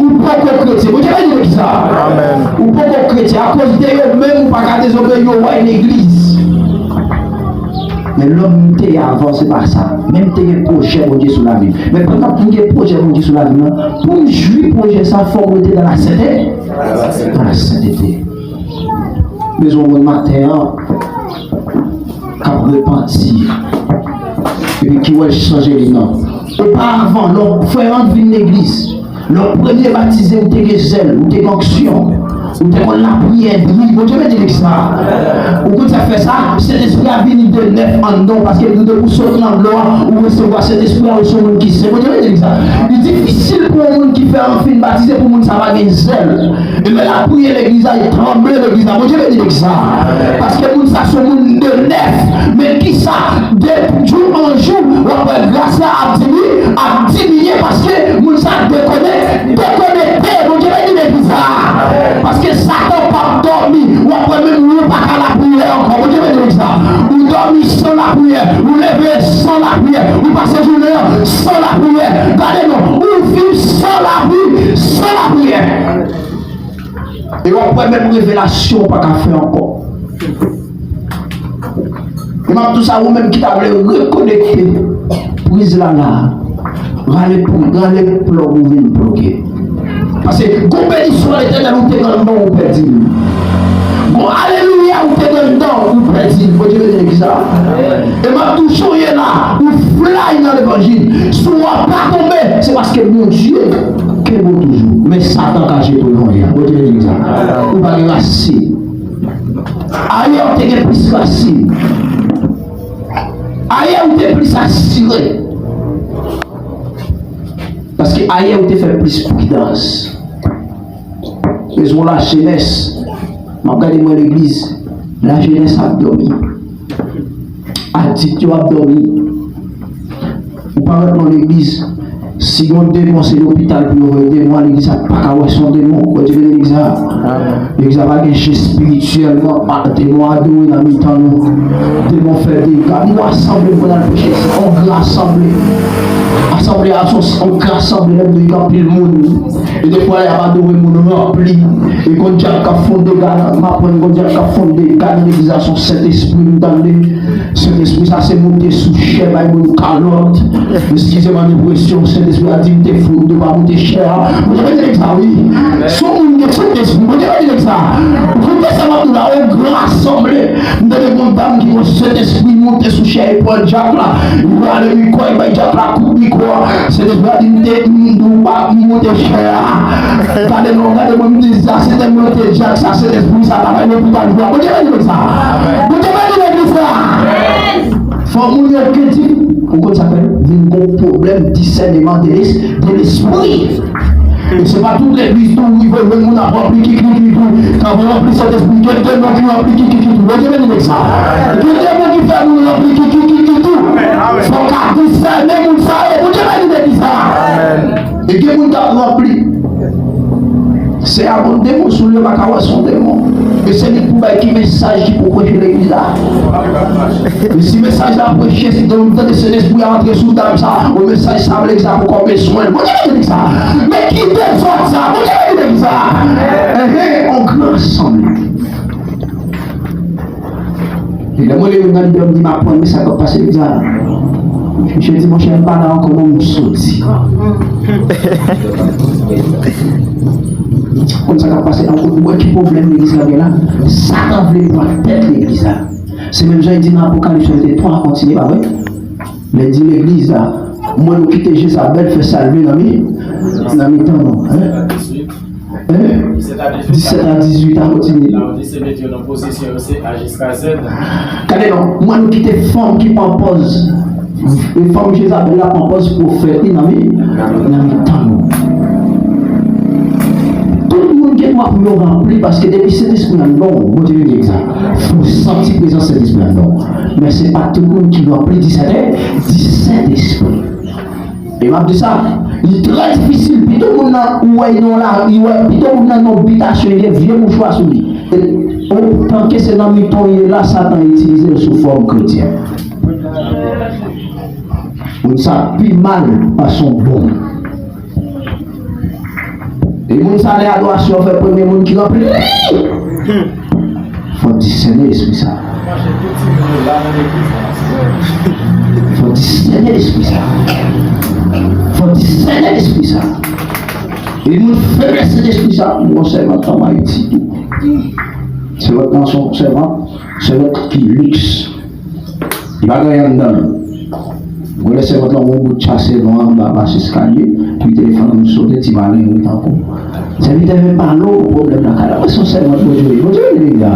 ou poko kretyen. Bondye beni legliz la. Amèn. Ou poko kretyen. Akoz de yo menm, ou pa ka dezobeyi yo, w al legliz. Men lòm m te ye avan, se pa sa. Men m te gen pwojè Bondye sou lavi m. Men pandan m gen pwojè Bondye sou lavi m nan, pou m jwi pwojè sa, fò m rete dans la sainteté. Dans la sainteté. Bezwen yon moun maten an k ap repanti, epi ki wè l chanje li nan. Oparavan, lè w frè an vin legliz, lè w premye batize, ou te gen zèl, ou te gen onksyon, ou te konn lapriyè dri. Bondye beni legliz la. Ou konn sa k fè sa? Sentespri a vini de nèf anndan w, paske li te pou sot nan dlo a, ou resevwa Sentespri a, ou se yon moun ki sen. Bondye beni legliz la. Li difisil pou yon moun ki fè, fin batize, pou moun sa pa gen zèl. E lè l ap priye legliz la, li tranble legliz la. Bondye beni legliz la. Paske moun sa se yon moun de nèf. Men kisa? De jou an jou, w ap wè gras la ap diminye, ap diminye paske moun sa dekonekte, dekonekte. Bondye beni legliz la. Paske Satan p ap dòmi. W ap wè menm lè w pa ka lapriyè ankò. Bondye beni legliz la. Ou dòmi san lapriyè. Ou leve san lapriyè. Ou pase jounen an san lapriyè. Gade non, ou viv san lapri, san lapriyè. E w ap wè menm revelasyon w pa ka fè ankò. E m ap di w sa, ou menm ki ta vle rekonekte, priz la la. Rale pri, rale plòg ou vin ploge. Paske gon benisyon Letènèl ou te gen anndan w, ou pèdi l. Gon alelouya ou te gen anndan w, ou pèdi l. Bondye beni legliz la. E m ap di w, jan w ye la, ou fly nan levanjil. Si w pa tonbe, se paske Bondye kenbe w toujou. Men Satan ka jete w nan lè a. Bondye beni legliz la. Ou pa gen rasin. Ayè ou te gen plis rasin. Ayè ou te plis asire. Paske ayè ou te fè plis pridans. Bezwen lajenès. M ap gade mwen legliz. Lajenès ap dòmi. Adilt yo ap dòmi. Ou parèt nan legliz. Si gon demon, se lopital pou yo voye demon a, legliz la pa ka wè se yon demon. Bondye beni legliz la. Legliz la pa gen je espirityèlman. Demon adore nan mitan nou. Demon fè dega. Nou asanble pou n al preche. On gran asanble. Asanble a se on gran asanble, lè m di gen anpil moun. E defwa y ap adore moun ranpli. E gon dyab k ap fè dega nan, m aprann gon dyab k ap fè dega nan legliz la, se yon Sentespri m tande. Sentespri sa se moute sou chè, bay moun kalòt. Eskize m, an depresyon, Sentespri a di m te fout, de pa moute chè a. Bondye beni legliz la, wi. Se yon moun gen Sentespri. Bondye beni legliz la. Koute sa m ap di w la, yon gran asanble. M tande gon dam ki wè Sentespri monte sou chè, li pran djak la, li rale mikwo, li bay djak la kout mikwo a. Sentespri a di m te, m di w pa monte chè a. Gade non, gade mwen, m di sa, se te monte djak sa, Sentespri sa ta bay lopital jwa. Bondye beni legliz sa. Bondye beni legliz sa. Fò moun yo kredib. Ou konn sa fè vin gon pwoblèm disèneman de les-, de lespri. E se pa tout legliz tou ou rive jwenn moun ap ranpli kikiki tou. K ap ranpli Sentespri, gen demon ki ranpli kikiki tou. Bondye beni nèg sa. Gen demon ki fè moun ranpli kikiki tou. Fò w ka disène moun sa yo. Bondye beni legliz sa. E gen moun k ap ranpli. Se a bon demon sou li, yo pa ka wè se yon demon. E se li k pou bay ki mesaj ki pou preche legliz la. E si mesaj la preche, si w tande Sentespri a antre sou dam sa, o mesaj sa legliz la poko bezwen. Bondye beni legliz sa. Men ki dezòd sa, Bondye beni legliz sa. Enhen, on gran sanble. E lè mwen leve nan lidè, m di, "M aprann, men sa k ap pase deja." Misye di, "Monchè, m pa la ankò, non, m soti." Konn sa k ap pase nan, ou wè ki pwoblèm legliz la gen la? Satan vle pran tèt legliz la. Se menm jan li di nan Apokalips chapit twa, kontinye, pa vre? Lè di legliz la, mwen nou kite Jezabèl fè sa l vle nan mi, nan mitan nou. Hein? Hein? Disèt a dizuit a, kontinye. Gade non, mwen nou kite fanm ki pran pòz, fanm Jezabèl la pran pòz pwofèt li nan mi, nan mitan nou. Tout moun gen dwa pou yo ranpli, paske depi Sentespri anndan w, Bondye vin di sa, fò w santi prezans Sentespri anndan w. Men se pa tout moun ki ranpli di Sentespri. E m ap di sa, li trè difisil, pito moun nan ou wè nan la, li wè, pito moun nan nan bitasyon, li gen vye mouchwa sou li. E, otanke se nan mitan w ye la, Satan itilize l sou fòm kretyen. Moun sa pi mal pase yon bonm. E moun sa, lè adorasyon fèt, premye moun ki ranpli, fò disène lespri sa. Fò disène lespri sa. Fò disène lespri sa. E moun feblès lespri sa, mwen sèvant an Ayiti tou. Sèvant nan se yon sèvant, sèvant ki liks. Li pa gen anyen anndan l. Mwen lè sèvant lan yon bout chase nwa anba mach eskalye, li telefòn nan m sote, ti malen ret ankò. Sèvitè vin pale w pou pwoblèm lakay la. Mwen se yon sèvant Bondye wi. Bondye vin vin la.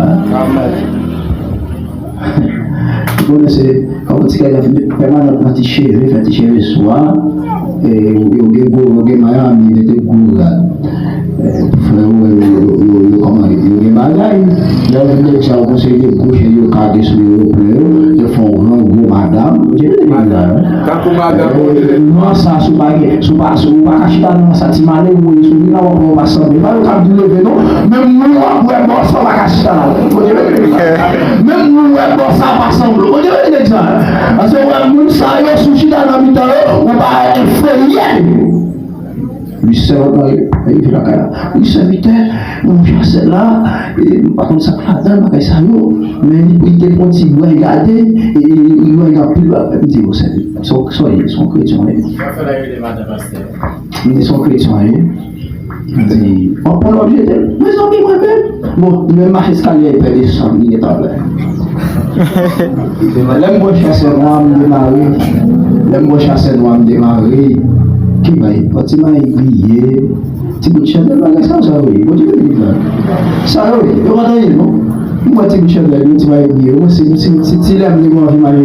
Ou konnen se kòman ti kay la vin pèmanan pran ti cheve, fè ti cheve swa. E yo gen gwo, yo gen Miami, mete gwo rad. Frè yo, yo, yo, yo, yo kòman yo gen bagay. Lè yo vin de dja yo konseye de gwo chen yo kage sou yo, yo plen yo, yo fè yon gran gwo madam. Bondye beni legliz la, wi. Tankou madam. Nwa sa, si w pa gen, si w pa, si w pa ka chita nan nwa sa, ti malen ou voye sou li la, w ap wè w pa sanble. Pa yo k ap di leve non. Menm nou w ap wè bò sa w pa ka chita la. Bondye beni legliz la. Menm nou w ap wè bò sa w pa sanble. Bondye beni legliz la. Paske w wè moun sa yo, si w chita nan mitan yo, ou pa enfeyè yo. Li sèvant lan, li rive lakay la. Wi, sèvitè, mwen chase la, e m pa konn sa k ladan l, bagay sa yo. Men li, li te pran ti bwè gade, e li wè gen anpil bagay. M di, o sèvitè, sa w ye, se yon kretyen w ye. Sa fè la rele madan pastè. M di, se yon kretyen w ye. M di, w ap pran lòd jete l. Mezanmi, mwen menm. Bon, li menm mache eskalye, li pè desann, li gentan la. Lè m bwè chase nwa, m demare. Lè m bwè chase nwa, m demare. Ki bay? Yon ti mayi griye. Ti bout chandèl, bagay sa, sa yo ye. Bondye beni nou. Sa yo ye. Yo pa t anyen, non. M wè ti bout chandèl, yon ti mayi griye. Mwen, si, si, si, si lè m te gen anvi mayi,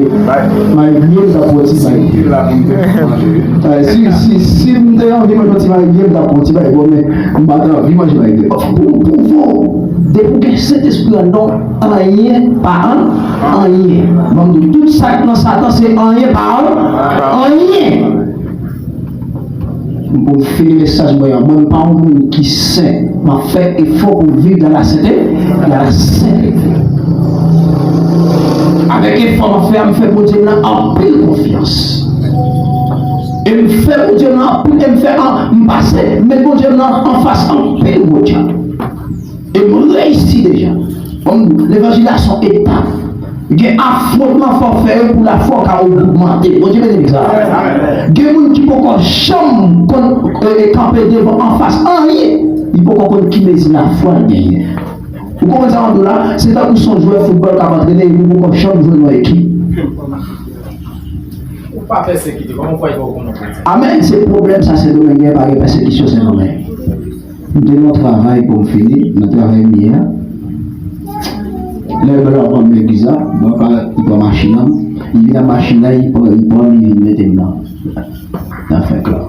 mayi griye, m t ap pran ti mayi griye. Ay, si, si, si m te anvi manje yon ti mayi griye, m t ap pran ti mayi griye. Bon, men, m pa t anvi manje mayi griye. Pou, pou, pou, depi w gen Sentespri anndan w, anyen pa an, anyen. Ban m di w, tout sa k nan Satan, se anyen pa an, anyen. Pou m fini mesaj mwen an, mwen, m pa yon moun ki sen. M ap fè efò pou m viv dans la sainteté, dans la sainteté. Avèk efò m ap fè a, m fè Bondye m nan anpil konfyans. E m fè Bondye m nan anpil, e m fè an, m pase, met Bondye m nan anfas anpil gwo djab. E m reyisi deja. Bon, levanjil la se yon etap. Gen afwontman fò w fè yo pou lafwa w ka ogmante. Bondye beni legliz la. Gen moun ki poko janm konn, e, e, kanpe devan anfas anyen. Li poko konn ki mezi lafwa l genyen. Ou konprann sa m ap di w la? Se tankou se yon jwè foutbòl k ap antrene epi ou poko janm jwe nan yon ekip. Ou pa pèsekite, kòman w kwè pou w konnen kretyen? Amèn. Se pwoblèm sa, Sendomeng gen, pa gen pèsekisyon Sendomeng. M te nan travay pou m fini, nan travay m ye a. Lè m la pran legliz la, mwen pa, li pran machin nan, li vin ak machin nan, li pran, li pran, li vin mete m nan, nan fèk la.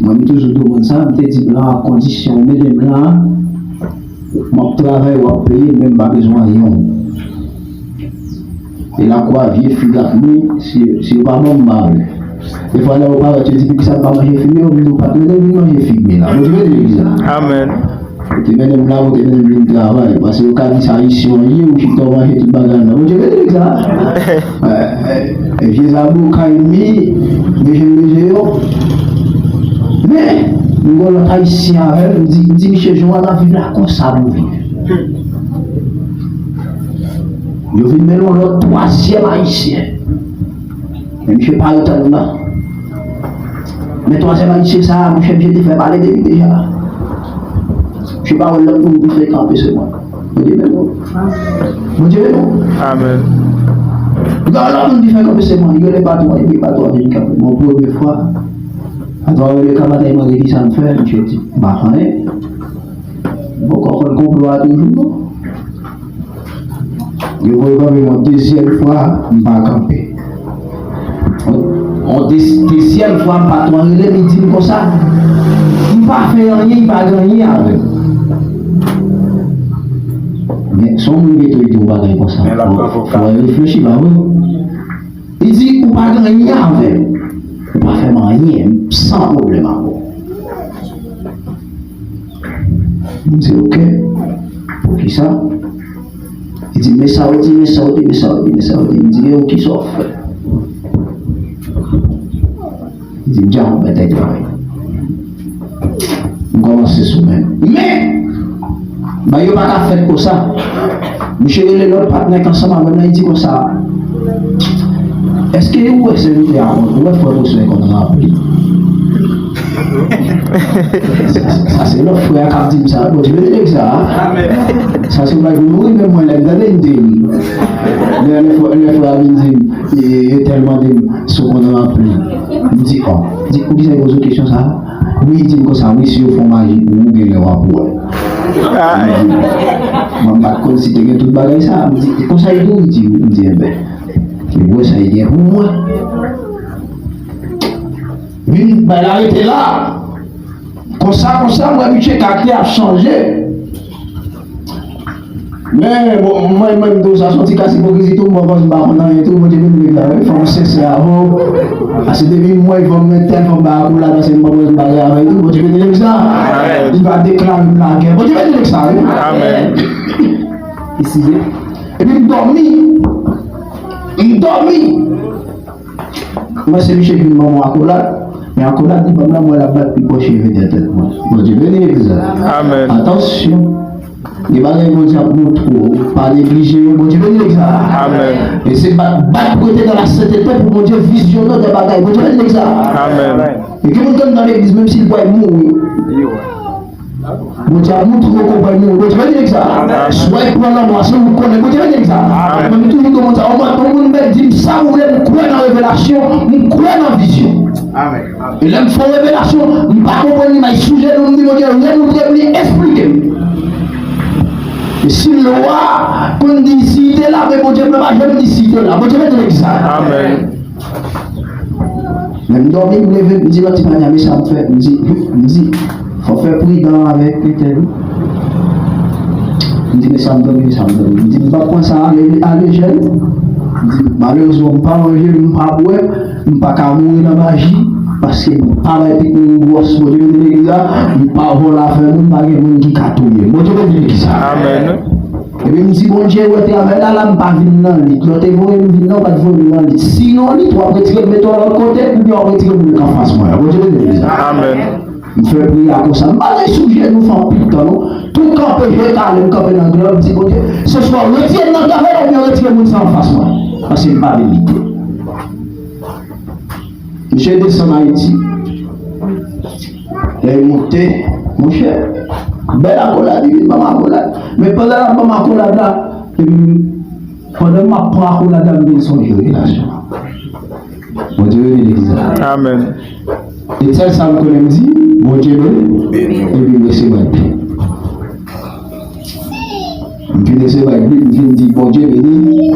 M Mwen, m toujou di w moun sa, m te di m la, kondisyon w mete m la, m ap travay, w ap peye, men m pa bezwen anyen w. E lakou a vye fig ak mi, si, si yo pa ban m, m pa vle. Defwa lè yo parèt, yo di, "Poukisa m pa manje fig yo?" M di, "Ou pa t mete m vin manje fig mi la." Bondye beni legliz la. Amèn. Ou te mennen m la, ou te mennen m vin travay. Paske yo ka di sa Ayisyen w ye, ou chita w manje tout bagay nan. Bondye beni legliz la. E, e, e, vye zaboukay mi, bezwen bezwen yo. Men, m gon lòt Ayisyen avè m, m di, m di, "Misye, jan w ap viv la, konsa pou viv." Yo vin mennen yon lòt twazyèm Ayisyen. Men misye pa ret anndan. Men twazyèm Ayisyen sa a, monchè, misye te fè pale de li deja. Misye pa wè lòt moun ki fè kanpe se mwen. Bondye beni w. Bondye beni w. Amèn. Gen lòt moun ki fè kanpe se mwen. Yo le patwon, epi patwon vin kanpe. Bon, premye fwa. Patwon rele kaba, li mande ki sa m fè. Misye di, "M pa konnen." Bon, kòkòt konplo a toujou, non? Yo voye kanpe yon dezyèm fwa, m pa kanpe. Yon, yon de-, dezyèm fwa, m patwon rele m, li di m konsa, "M pa fè anyen, li pa gen anyen avè m." Men, se yon moun geto, li di yon bagay konsa. Men l ap pran fò fò w reflechi, pa vre? Li di, "Ou pa gen anyen avè m. Ou pa fè m anyen, m san pwoblèm avè w." M di, "Ok. Poukisa?" Li di, "Men sa w di, men sa w di, men sa w di, men sa w di." M di, "E ou, kisa w fè?" Li di, "M dja konn mèt travay." M kòmanse sou men. Men, bagay yo pa ka fèt konsa. Misye rele lòt patnè k ansanm avè m nan, li di konsa, "Èske ou wè sèvitè a konn, ou wè frè Boswè konn ranpli?" Sa, sa, sa se lòt frè a k ap di m sa. Bondye beni nèg sa a. Sa se yon bagay pou mouri, menm mwen, lè m tande m te ri. Lè, lè frè, lè frè a vin di m, e, e tèlman de m, si w konn ranpli. M di, "Ò." M di, "Poukisa yo poze w kesyon sa a?" Wi, li di m konsa, "Wi, si yo fè w maji pou ou, genlè w ap wè." Mwen, m pa t konn si te gen tout bagay sa a. M di, "E konsa li di w?" Li di, "Wi." M di, "Enben, e wè sa li gen pou mwen." Vin, bay la rete la. Konsa, konsa, m wè misye kaktè ap chanje. Men, bon, mwen, mwen, m di w sa, se yon ti kras ipokrizi tou, mwen, m pa konn anyen tou, Bondye beni nèg la, wi, fò m sensè avè w. Paske depi m wè, fò m mwen tèl, fò m ba akoulad, paske m pa konn bagay avè l tou, Bondye beni nèg sa. Li va deklare m lagè, Bondye beni nèg sa, wi. Amèn. Epi m dòmi, m dòmi. Mwen se misye ki vin ban mwen akolad, men akolad li ban m la, mwen l ap bat pi pwòch cheve dèyè tèt mwen. Bondye beni legliz la. Amèn. Atansyon. Gen bagay Bondye ap montre w, pa neglije yo. Bondye beni legliz la. Amèn. E se bat, bat pou rete nan la sentete pou Bondye vizyonnen de bagay. Bondye beni legliz la. Amèn. E gen moun k anndan legliz, menm si l pral mouri. Bondye ap montre w konprann nou. Bondye beni nèg sa. Amèn. Swa y pran lanmò, se ou konnen. Bondye beni nèg sa. Amèn. Mwen, m toujou di moun sa, yon moun, yon moun mèt di m sa ou vle, m kwè nan revelasyon, m kwè nan vizyon. Amèn. E lè m fè yon revelasyon, m pa konprann li, m al sou jenou, m di, "Bondye, remontre m li, esplike m." E si lwa konn di si te la, men Bondye pa janm di si te la. Bondye beni nèg sa. Amèn. Men m dòmi, m leve, m di lòt ti panya, "Men sa m fè?" M di, m di, "Fò fè pridan avèk entèl wi." M di, "Men sa m dòmi, men sa m dòmi." M di, "M p ap pran sa a le-, alejè non." M di, "Malerezman, m pa manje, m pa bwè, m pa ka mouri nan maji, paske m pa bay pitit mwen gwòs, Bondye beni legliz la, m pa vòlè afè moun, pa gen moun ki ka touye m." Bondye beni legliz la. Amèn. Epi m di, "Bondye, wè travay la, la m pa vin nan lit. Lè w te voye m vin nan, ou pa t voye m nan lit. Si nan lit, w ap retire m mete w lòt kote, oubyen w ap retire m met anfas mwen." Bondye beni legliz la. Amèn. M fè priyè a konsa. M pa gen sou jenou fè anpil tan, non. Tou kanpe, je kale, m kanpe nan glòb, m di, "Bondye, se swa w retire m nan travay la, oubyen w retire moun sa anfas mwen. Paske m pa vin lite." Misye desann Ayiti. Lè l monte, monchè, bèl akolad, li vin ban m akolad. Men pandan l ap ban m akolad la, epi m, pandan m ap pran akolad la, m vin sonje relasyon an. Bondye beni legliz la. Amèn. E sèl sa m konnen m di, Bondye beni, epi m resevwa l byen. M fin resevwa l byen, m fin di, "Bondye beni."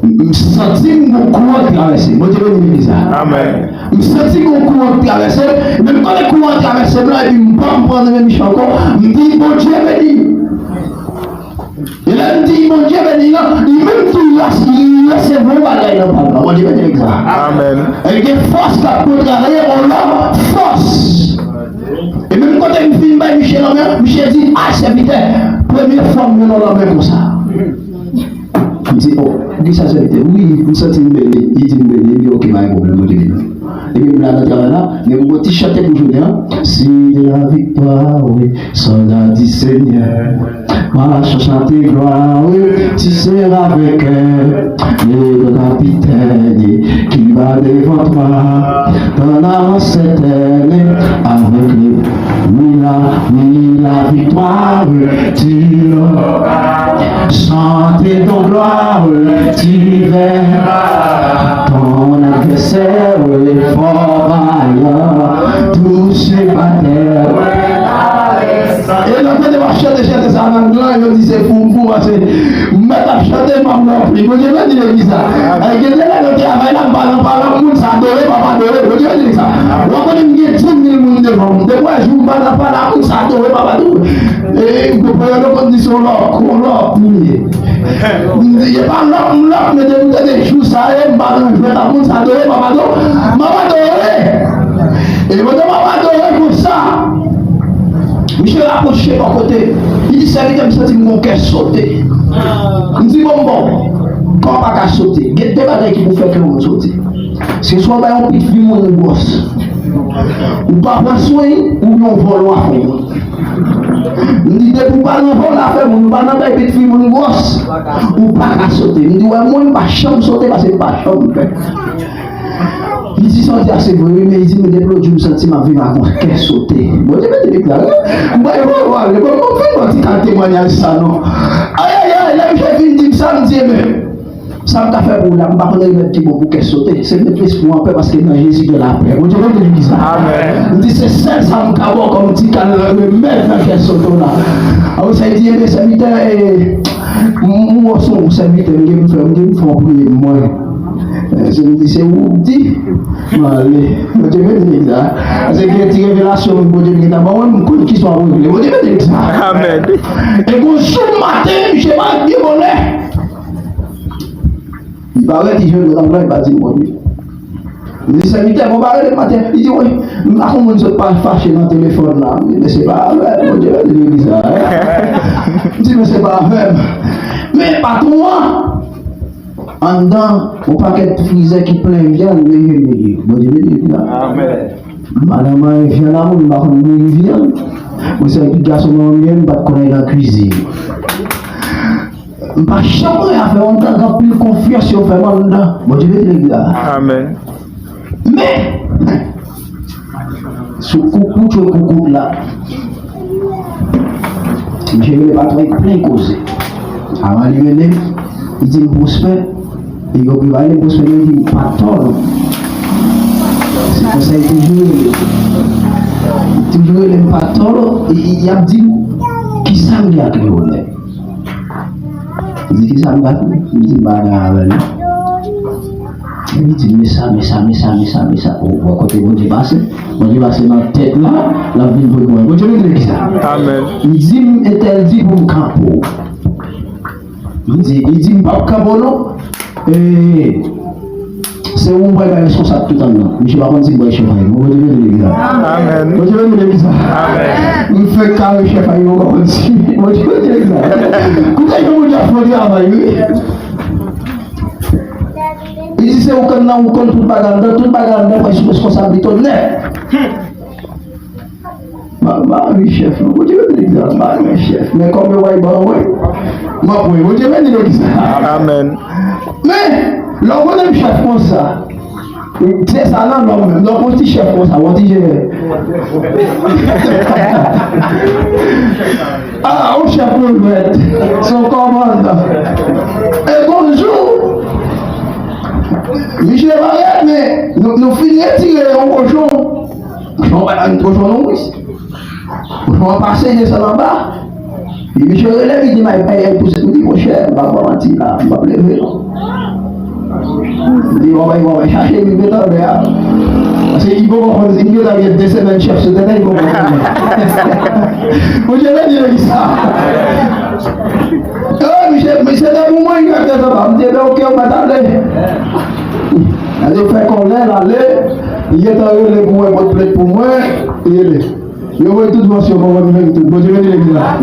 M, m santi m gon kouran travèse. Bondye beni legliz la. Amèn. M santi gon kouran k travèse m, e menm kote kouran an travèse m lan, epi m pa konprann menm jan ankò, m di, Bondye beni. E lè m di Bondye beni an, li menm tou li ras- li resevwa yon bagay nan pa m nan. Bondye beni nèg sa. Amèn. E gen fòs k ap kontrarye yon lòt fòs. E menm kote m fin bay misye lanmen an, misye di, a, sèvitè, premye fwa m wè yon lanmen konsa. M di, o, kisa sèvitè? Wi, m santi m beni. Li di m beni. M di, oke, pa gen pwoblèm, Bondye beni. Epi m la nan travay la, men m gon ti chante pou jounen an. Si la victoire, oui, sera du Seigneur. Marche, chante gloire, oui, tu seras vainqueur. Et le capitaine qui va devant toi, dans l'avance certaine, avec lui, oui, la, oui, la victoire, tu l'auras. Chante ton gloire, tu verras ton adversaire fort vaillant, touché par terre. E lè kote w ap chante, chante sa nan lang lan, yo di se pou, pou, paske m mèt ap chante, m ap nan pli. Bondye beni legliz la. E gen de lè nan travay la, m pa nan pale ak moun, sa adore, papa adore. Bondye beni legliz la. W ap konnen m gen dis mil moun devan m. Depi w wè jou m pa nan pale ak moun, sa adore, papa adore. E, m konprann yo konn di se yon lòk, yon lòk pou m ye. M di, e pa lòk, m lòk, men depi w tande jou sa ye, m pa nan jwèt ak moun, sa adore, papa adore. M ap adore. E pandan m ap adore konsa, misye rapwoche bò kote. Li di, sèvitè, m santi m gon kè sote. M di, bon, bon, kò pa ka sote. Gen de bagay ki pou fè kè moun sote. Se swa w bay yon pitit fi moun gwòs. Ou pa pran swen, oubyen w vòlò afè moun. M di, depi w pa nan vòlò afè moun, ou pa nan bay pitit fi moun gwòs, ou pa ka sote. M di, wè, mwen, m pa janm sote paske m pa janm pè. Li di, sa w di a se vre, wi, men li di, men depi lòt jou, m santi m ap viv ak yon kè sote. Bondye beni legliz la, wi. M pa yon vòlò ale, bon, bon, fè yon ti ka temwayaj sa, non. Ayayay, lè misye fin di m sa, m di, ebyen, sa m ka fè pou ou la, m pa konn remèd ki bon pou kè sote. Se met lespri w an pè paske nan Jezi gen lapè. Bondye beni legliz la. Amèn. M di se sèl sa m ka ba w kòm ti kal remèd nan kè sote w la. Apre sa, li di, ebyen, sèvitè, e, m, m wè w se yon sèvitè, m gen pou fè, m gen pou fè w priye pou mwen. E, se m di, se ou k di, m ale. Bondye beni legliz la. Paske gen ti revelasyon Bondye gentan ban mwen, m konn ki sa w ap regle. Bondye beni legliz la. Amèn. E gon jou maten, misye parèt byen bonè. Li parèt, li jwenn mwen nan travay, li pa di m, Bondye. M di, sèvitè, bon, pa rele m maten. Li di, wi, m pa konn moun sot pa fache nan telefòn la. M di, men se pa avè m, Bondye beni legliz la. M di, men se pa avè m. Men patwon an, anndan, yon pakèt frizè ki plen vyann, men yo mele. Bondye beni legliz la. Amèn. Madanm mwen, vyann a moun, m pa konn bouyi vyann. Mwen se yon ti gason mwen menm, m pa t konn al nan kwizin. M pa janm wè afè yo anndan, gen anpil konfyans yo fè m anndan. Bondye beni legliz la. Amèn. Men, sou kou kout yo kou kout la. Misye rele patwon, li plen koze. Avan li rele m, li di m, Pwospè, e yo pi pale, Pwospè, li di m, Patòl. Se konsa li toujou rele. Li toujou rele m, Patòl, e, e, y ap di m, kisa m gen ak Leonel? Li di, kisa m ka fè? M di, m pa gen avè l non. Li di, men sa, men sa, men sa, men sa, men sa. O, bò kote Bondye pase. Bondye pase nan tèt la, l ap vin voye pou mwen. Bondye beni legliz la. Amèn. Li di m, entèl di pou m kanpe w. M di, li di m p ap kanpe w non. E, se ou m pral bay reskonsab tout anndan. Misye pa konn si m bwè chèf a li. Bondye beni legliz la. Amèn. Bondye beni legliz la. Amèn. M fenk kare chèf a li, m pa konn si. Bondye beni legliz la. Koute jan Bondye ap fè yon travay, wi. Li di se ou konn nan, ou konn tout bagay anndan, tout bagay anndan pral sou responsablite w nèt. M ap mare chèf lan. Bondye beni legliz la, m mare chèf. Men kòm yo bay ban mwen, m ap wè. Bondye beni legliz la. Amèn. Men, lè w konnen chèf konsa, se sa nan lòm menm. Lè w konn ti chèf konsa, w ti jere. Ah, yon chèf nou jwenn. Se yon kòmandan. E bonjou. Misye parèt, men nou, nou fin retire yon kochon. Kochon pa nan kochon non, wi. Kochon an pase desann anba. Epi misye rele m, li di, "May, ay, ay, pouse." M di, "Monchè, m pa ba w manti la, m p ap leve non." Li di, "W ap, w ap chache li, men tande a." Paske li poko konn, li gentan gen de semèn chèf sou tèt li, li poko konn. Bondye beni legliz sa. Eh, misye, misye te pou mwen, li gentan sa, m te di, "Ok, ou mèt ale." L ale fè kòlè, l ale, li gentan rele pou mwen, pot plent pou mwen, li rele. Yo voye tout vansyon, konprann menm tout. Bondye beni legliz la.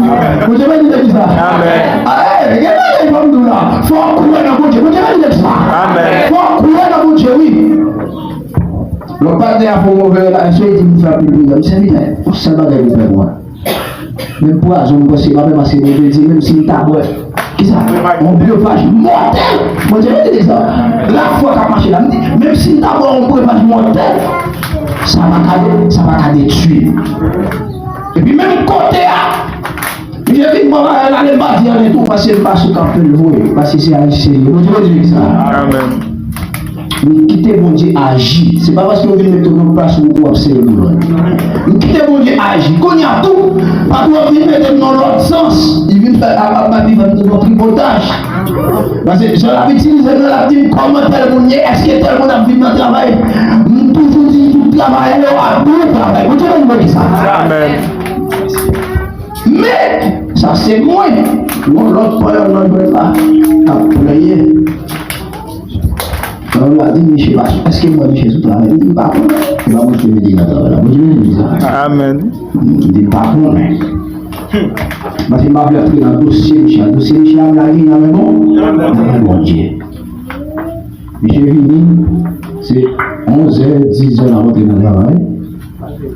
Bondye beni legliz la. Amèn. Ah, eh, gen bagay fò m di w la. Fò w kwè nan Bondye. Bondye beni legliz la. Amèn. Fò w kwè nan Bondye, wi. Lòt patnè a fè yon move relasyon, li di m fè anpil priyè. M sèvi yon sèl bagay pou fè pou mwen. Menm pwazon, m panse m ap pase Bondye di, menm si m ta bwè. Kisa? Yon brevaj mòtèl. Bondye beni legliz la. Lafwa k ap mache la. M di, menm si m ta bwè yon brevaj mòtèl, sa pa ka, sa pa ka detwi m. Epi menm kote a, misye vin pran bagay la, li pa di anyen tou, paske m pa sou k ap fè l vre, paske se Ayisyen li ye. Bondye beni legliz la. Amèn. Men kite Bondye aji. Se pa paske w vin mete w nan plas ou pou w ap sere pou lòt. Men kite Bondye aji. Kounye a tou, patwon vin mete m nan lòt sans. Li vin fè, ap, ap, ap, vin fè m tou yon tripotaj. Paske jan l ap itilize m nan, l ap di m kòman tèl moun ye, èske tèl moun ap viv nan travay. M toujou di tout travayè yo ap bon travay. Bondye beni legliz sa. Amèn. Men, sa se mwen. Yon lòt panyòl nan jwèt la k ap plenyen. Panyòl la di, "Misye pa, èske m wè misye sou travay?" M di, "M pa konnen." Se pa mwen ki mete nan travay la. Bondye beni legliz la. Amèn. M di, "M pa konnen." Paske m pa vle antre nan dosye misye a. Dosye misye a, m lage nan men bon, nan men Bondye. Misye vini, se onzè, dizè l ap antre nan travay.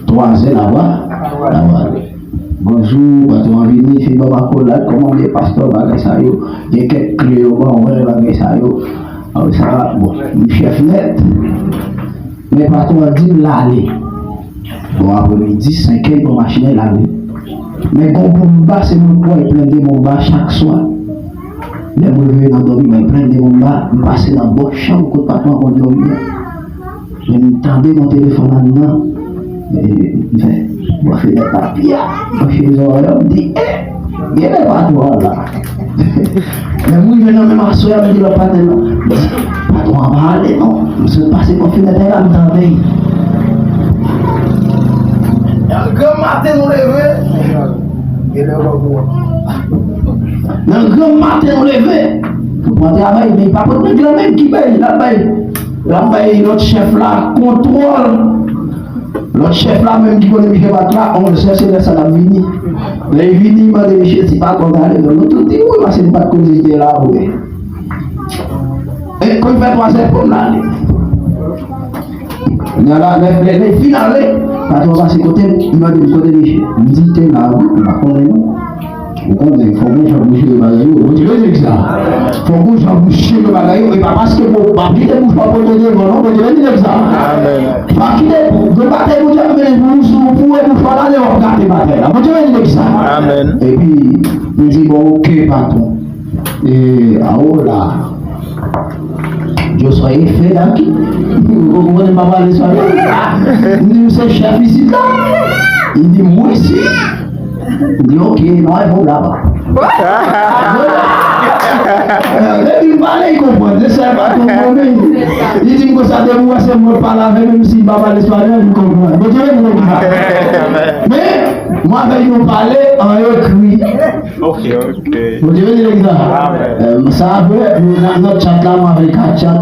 Twazè l ap, l ap ale. Bonjou, patwon an vini, fin ban m akolad, kòman w ye pastè, bagay sa yo. Gen kèk kle yo ban mwen, bagay sa yo. Apre sa, bon, m chèf nèt. Men patwon an di m l ale. Bon, apremidi, senkè, l pran machin nan, l ale. Men gon bonmba, se mwen k pran, l plende bonmba chak swa. Lè m reve nan dòmi, mwen plende bonmba, m pase nan bò chanm kot patwon an konn dòmi an. Men m tande yon telefòn anndan. E, m fè, mwen fenèt la, pya, mwen fè zòrèy la, m di, eh, genlè patwon an la. Lè m rive nan menm aswè a, m di lòt patnè m nan, patwon an pa ale non. M sot pase bò fenèt la, m tande. Nan granm maten nou leve. Nan granm maten nou leve. Nou pran travay, men pa pot nèg la menm ki bay, l ap bay. L ap bay lòt chèf la kontwòl. Lòt chèf la menm ki konnen misye pa t la, onzè se lè sa l ap vini. Lè l vini, li mande misye si patwon t ale non. Nou tout di wi, paske nou pa t konnen li te la vre. E kon l fè twazè pou l ale. Lè la, lè, lè, lè l fin ale, patwon pase kote m, li mande m kote misye. M di te la wi, m pa konnen non. Ou konnen, fòk gon jan pou jere bagay yo. Bondye beni legliz la. Fòk gon jan pou jere bagay yo. E pa paske bon, pa kite bouch pa pote devan non. Bondye beni legliz la. Amèn. Pa kite, gen batay Bondye ap mennen pou ou, sou pou wè bouch pa la, lè w ap gate batay la. Bondye beni legliz la. Amèn. Epi, m di, bon, ok, patwon. E, awo la. Yo soyez fed aquí. Ou konprann m pa pale espanyòl? M di, "M se chèf isit la." Li di, "Mwen si." M di, "Ok, no hay problema." Depi m pale, li konprann. Se sèl pa tou mwen menm. Li di m konsa, depi w wè se mwen k pale avè l, menm si m pa pale espanyòl, li konprann. Bondye beni legliz la. Men, mwen avè l nou pale an ekri. Ok, ok. Bondye beni legliz la. Amèn. Eh, sa vre, nou nan, nan chat la, mwen avèk ka chat.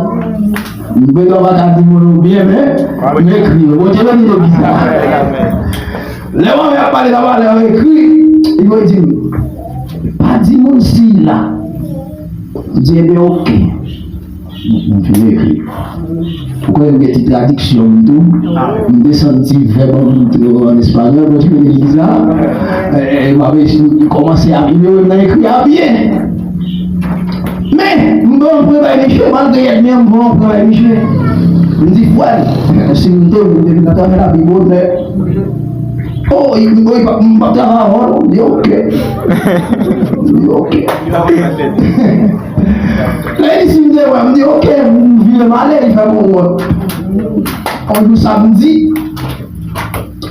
Mwen pa ka di moun ou byen, men mwen ekri yo. Bondye beni legliz la. Amèn, amèn. Lè mwen ap pale la, mwen ekri, li mwen di m, "Pa di moun si la." M di, "Ebyen, ok." M fin ekri. Ou konnen m gen ti tradiksyon m tou. M desann ti vèb an, an espanyòl, bon, ti legliz la. E, e, m ap kòmanse a, m nan ekri a byen. Men, m pran yon pwen bay misye, malgre yèd men an, m pran yon pwen bay misye. M di, "Frè m, si m te, m te vin nan travay la pi bonè." Oh, m, m, m pa travay avè w non. M di, "Ok." M di, "Ok." Lè li di m te wè, m di, "Ok," m vire m ale, li fè bon mwen. On jou samdi,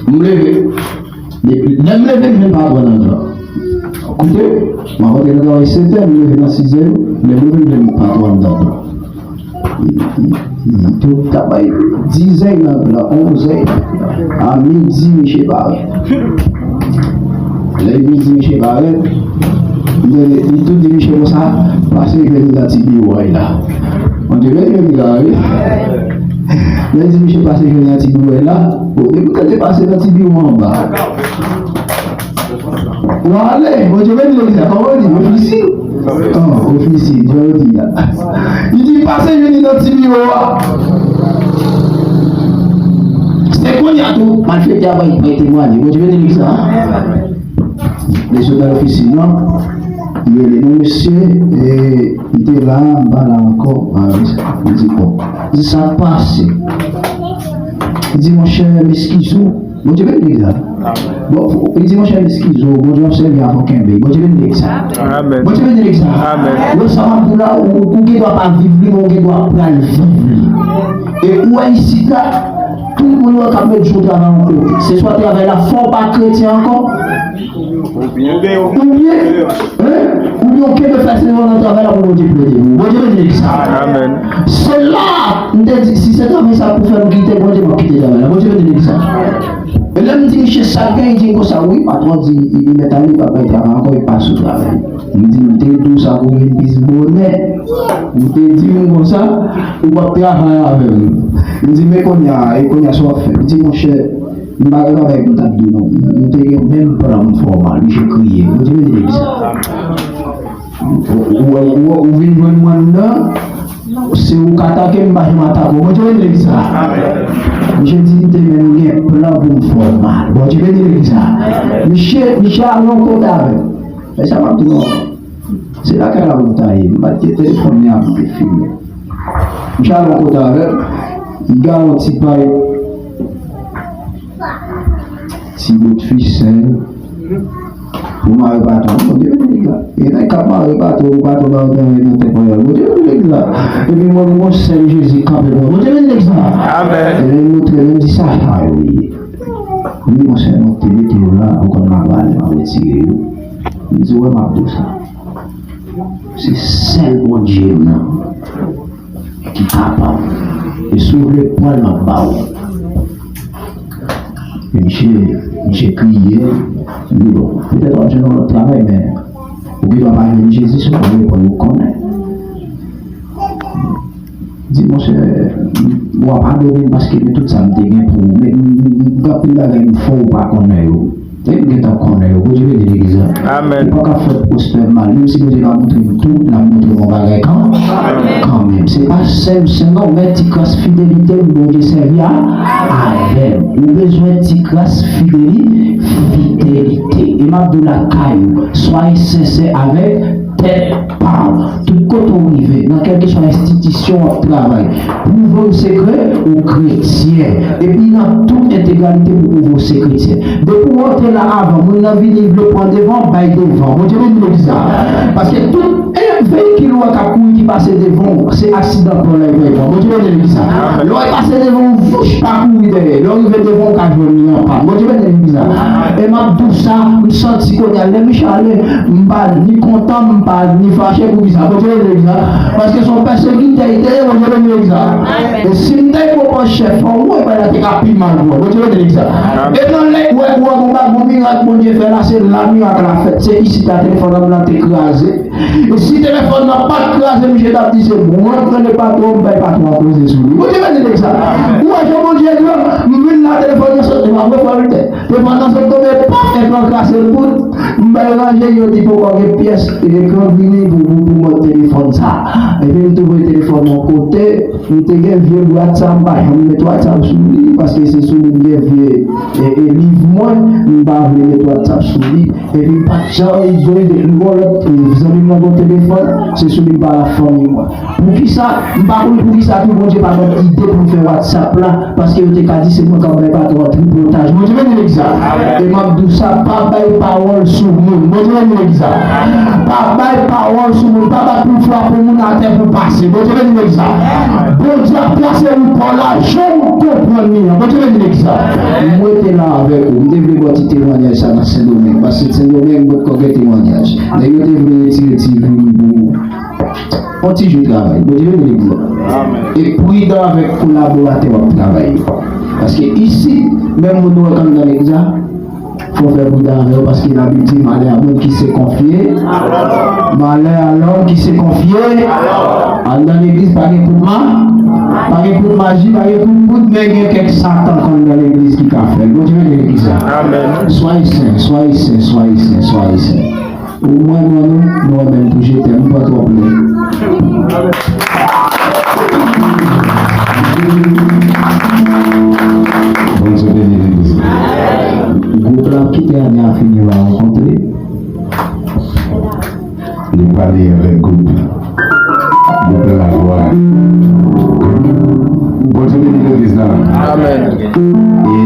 m leve. Lè m leve, m jwenn patwon anndan. Koute, m ap antre nan travay sèt è, m leve nan sis è, lè m leve, m jwenn patwon anndan. Li, li, li tou ta bay dizè nan gran onzè a midi, misye parèt. Lè midi, misye parèt, li, li tou di misye konsa, "Pase jwenn li nan ti biwo a la." Bondye beni misye la, wi. Lè di misye pase jwenn li nan ti biwo a la, bon, depi w tande pase nan ti biwo anba. W ale, Bondye beni legliz la, kòman w di? Ofisye? Ah, ofisye, jan w di a. Li di, "Pase jwenn li nan ti biwo a." Se kounye a tou, malfektè a bay, bay temwanye. Bondye beni legliz la. Li sot nan ofisye an, li rele nou, "Mesye, e, li te la, m pa la ankò." Ah, li di, "Bon." Li di, "Sa k pase?" Li di, "Monchè, m eskize w." Bondye beni legliz la. Bon, li di, "Monchè, m eskize w, Bondye ap sèvi avè w, kenbe." Bondye beni legliz la. Amèn. Bondye beni legliz la. Amèn. Yo, sa m ap di w la, ou, ou gen dwa pa viv li, men ou gen dwa pral viv li. E ou wè isit la, tout moun yo k ap met jou travay yon kote. Se swa travay la fè w pa kretyen ankò, oubyen, hein? Oubyen ou kenbe fè se nan travay la pou Bondye plede pou ou. Bondye beni legliz la. Amèn. Se la, m te di, si se travay sa pou fè m kite Bondye, m ap kite travay la. Bondye beni legliz la. E lè m di misye sa k gen, li di m konsa, "Wi, patwon di, li mèt ale, pa bay travay ankò, li pa sou travay." M di, "M te di w sa pou vin plis bonè." M te di w konsa, "Ou p ap travay avè m." M di, "Men kounye a, e kounye a sa w ap fè?" M di, "Monchè, m pa gen bagay pou m t ap di w non. M te gen menm plan m fè w mal." Misye kriye. Bondye beni legliz la. Ou, ou, ou, ou vin jwenn mwen anndan, se ou k atake m, m pa janm atake w. Bondye beni legliz la. Misye di, "M te menm gen plan pou m fè w mal." Bondye beni legliz la. Misye, misye al nan kote avè m. E sa m ap di nou. Se lakay la pou m ta ye. M pa t gen telefòn li a pou m te filme. Misye al yon kote avè m, li gade yon ti pay, ti bout fisèl pou mare patwon. Bondye beni legliz la. E nèg k ap mare patwon, pou patwon pa retire nan tèt mwen. Bondye beni legliz la. Epi mwen, mwen sèl Jezi kanpe pou mwen. Bondye beni legliz la. Amèn. E lè l montre m, m di, "Sa, sa yo ye." Wi, monchè, nou te mete yo la, ou konn m ap ale, m ap retire yo. M di, "Wè, m ap di w sa." Se sèl Bondye m nan ki kapab. E si w vle pran l, m ap ba w. E misye, misye kriye, li di, "Bon, petèt w ap jwenn yon lòt travay, men ou gen dwa pa jwenn Jezi si w pa vle pran l, ou konnen." Di, "Monchè, w ap padone m paske men tout sa m te gen pou ou, men m, m, m, m gen anpil bagay m fè w pa konnen yo." E m gentan konnen yo. Bondye beni legliz la. Amèn. Ou pa ka fè pwostè mal. Menm si Bondye pa montre m tout, l ap montre m yon bagay kan, kanmenm. Se pa sèm, sèm non, men ti kras fidelite m Bondye sèvi a, avè m. Ou bezwen ti kras fideli-, fidelite. E m ap di w lakay ou, swaye sensè avèk tèt pa w. Tout kote w rive, nan kèlkeswa enstitisyon w ap travay, pwouve w sekrè ou kretyen. Epi nan tout entegralite pou pwouve w se kretyen. Depi w antre la avan, moun nan vini, vle pran devan, bay devan. Bondye beni legliz la. Paske tout, e, veyikil ou wè k ap kouri ki pase devan w, se aksidan pran la, li pran. Bondye beni legliz la. Lè w pase devan w, vouch, pa kouri dèyè. Lè w rive devan w, ka jwenn li an pann. Bondye beni legliz la. E m ap di w sa, m santi kounye a, lè misye ale, m pa ni kontan, m pa ni fache pou kisa. Bondye beni legliz la. Paske se yon pèsekitè li te ye, Bondye beni legliz la. E si m te pwopòz chèf an, woy, bagay la te ka pi mal pou mwen. Bondye beni legliz la. E nan lè, wè, wè, gon ba-, gon mirak Bondye fè la, se la mirak la fèt. Se isit la telefòn an te kraze. E si telefòn nan pa t kraze, misye t ap di se mwen k rele patwon, m bay patwon an koze sou li. Bondye beni legliz la. Ou wè jan Bondye gran, m vin la telefòn nan sot, m ap refòlte. Telefòn nan sot tonbe, paf, ekran kraze l bout. M bay ranje, yo di poko gen pyès ekran vini pou, pou, pou mòd telefòn sa. Epi m twouve telefòn yon kote, m te gen vye bwat sa, m pa janm met WhatsApp sou li, paske se sou li m gen vye, e, e, liv mwen, m pa vle met WhatsApp sou li. Epi m pa t janm gen ide. M gon lòt zanmi m nan gon telefòn, se sou li m pale ak fanmi mwen. Poukisa? M pa konn poukisa tou Bondye pa ban m ide pou m fè WhatsApp la, paske yo te ka di se mwen k ap bay patwon an tripotaj. Bondye beni legliz la. E m ap di w sa, pa bay pawòl sou moun. Bondye beni legliz la. Pa bay pawòl sou moun. Pa bat pou frape moun atè pou pase. Bondye beni legliz la. Bondye ap plase ou pa w la jan w konprann li an. Bondye beni legliz la. Mwen te la avèk ou. M te vle ba w ti temwanyaj sa nan Sendomeng. Paske Sendomeng, mwen poko gen temwanyaj. Nèg yo te vle retire ti vi m pou Yon ti jou travay. Bondye beni legliz la. E pridan avèk kolaboratè w ap travay yo. Paske isit, menm moun nou wè k anndan legliz la, fò w fè pridan avè yo, paske Labib di, malè a moun ki se konfye, malè a lòm ki se konfye. Anndan legliz, pa gen kout ma, pa gen kout maji, pa gen kout poud, men gen kèk satan k anndan legliz ki ka fè l. Bondye beni legliz la. Soyez saints, soyez saints, soyez saints, soyez saints. Ou mwen, mwen, nou, nou wè menm pou je t'aime, m pran twòp lè. Bondye beni legliz la. Gwoup la ap kite ane a fini, yo va rankontre. Li pale avèk gwoup. Gwoup la, vwa. Bondye beni legliz la. E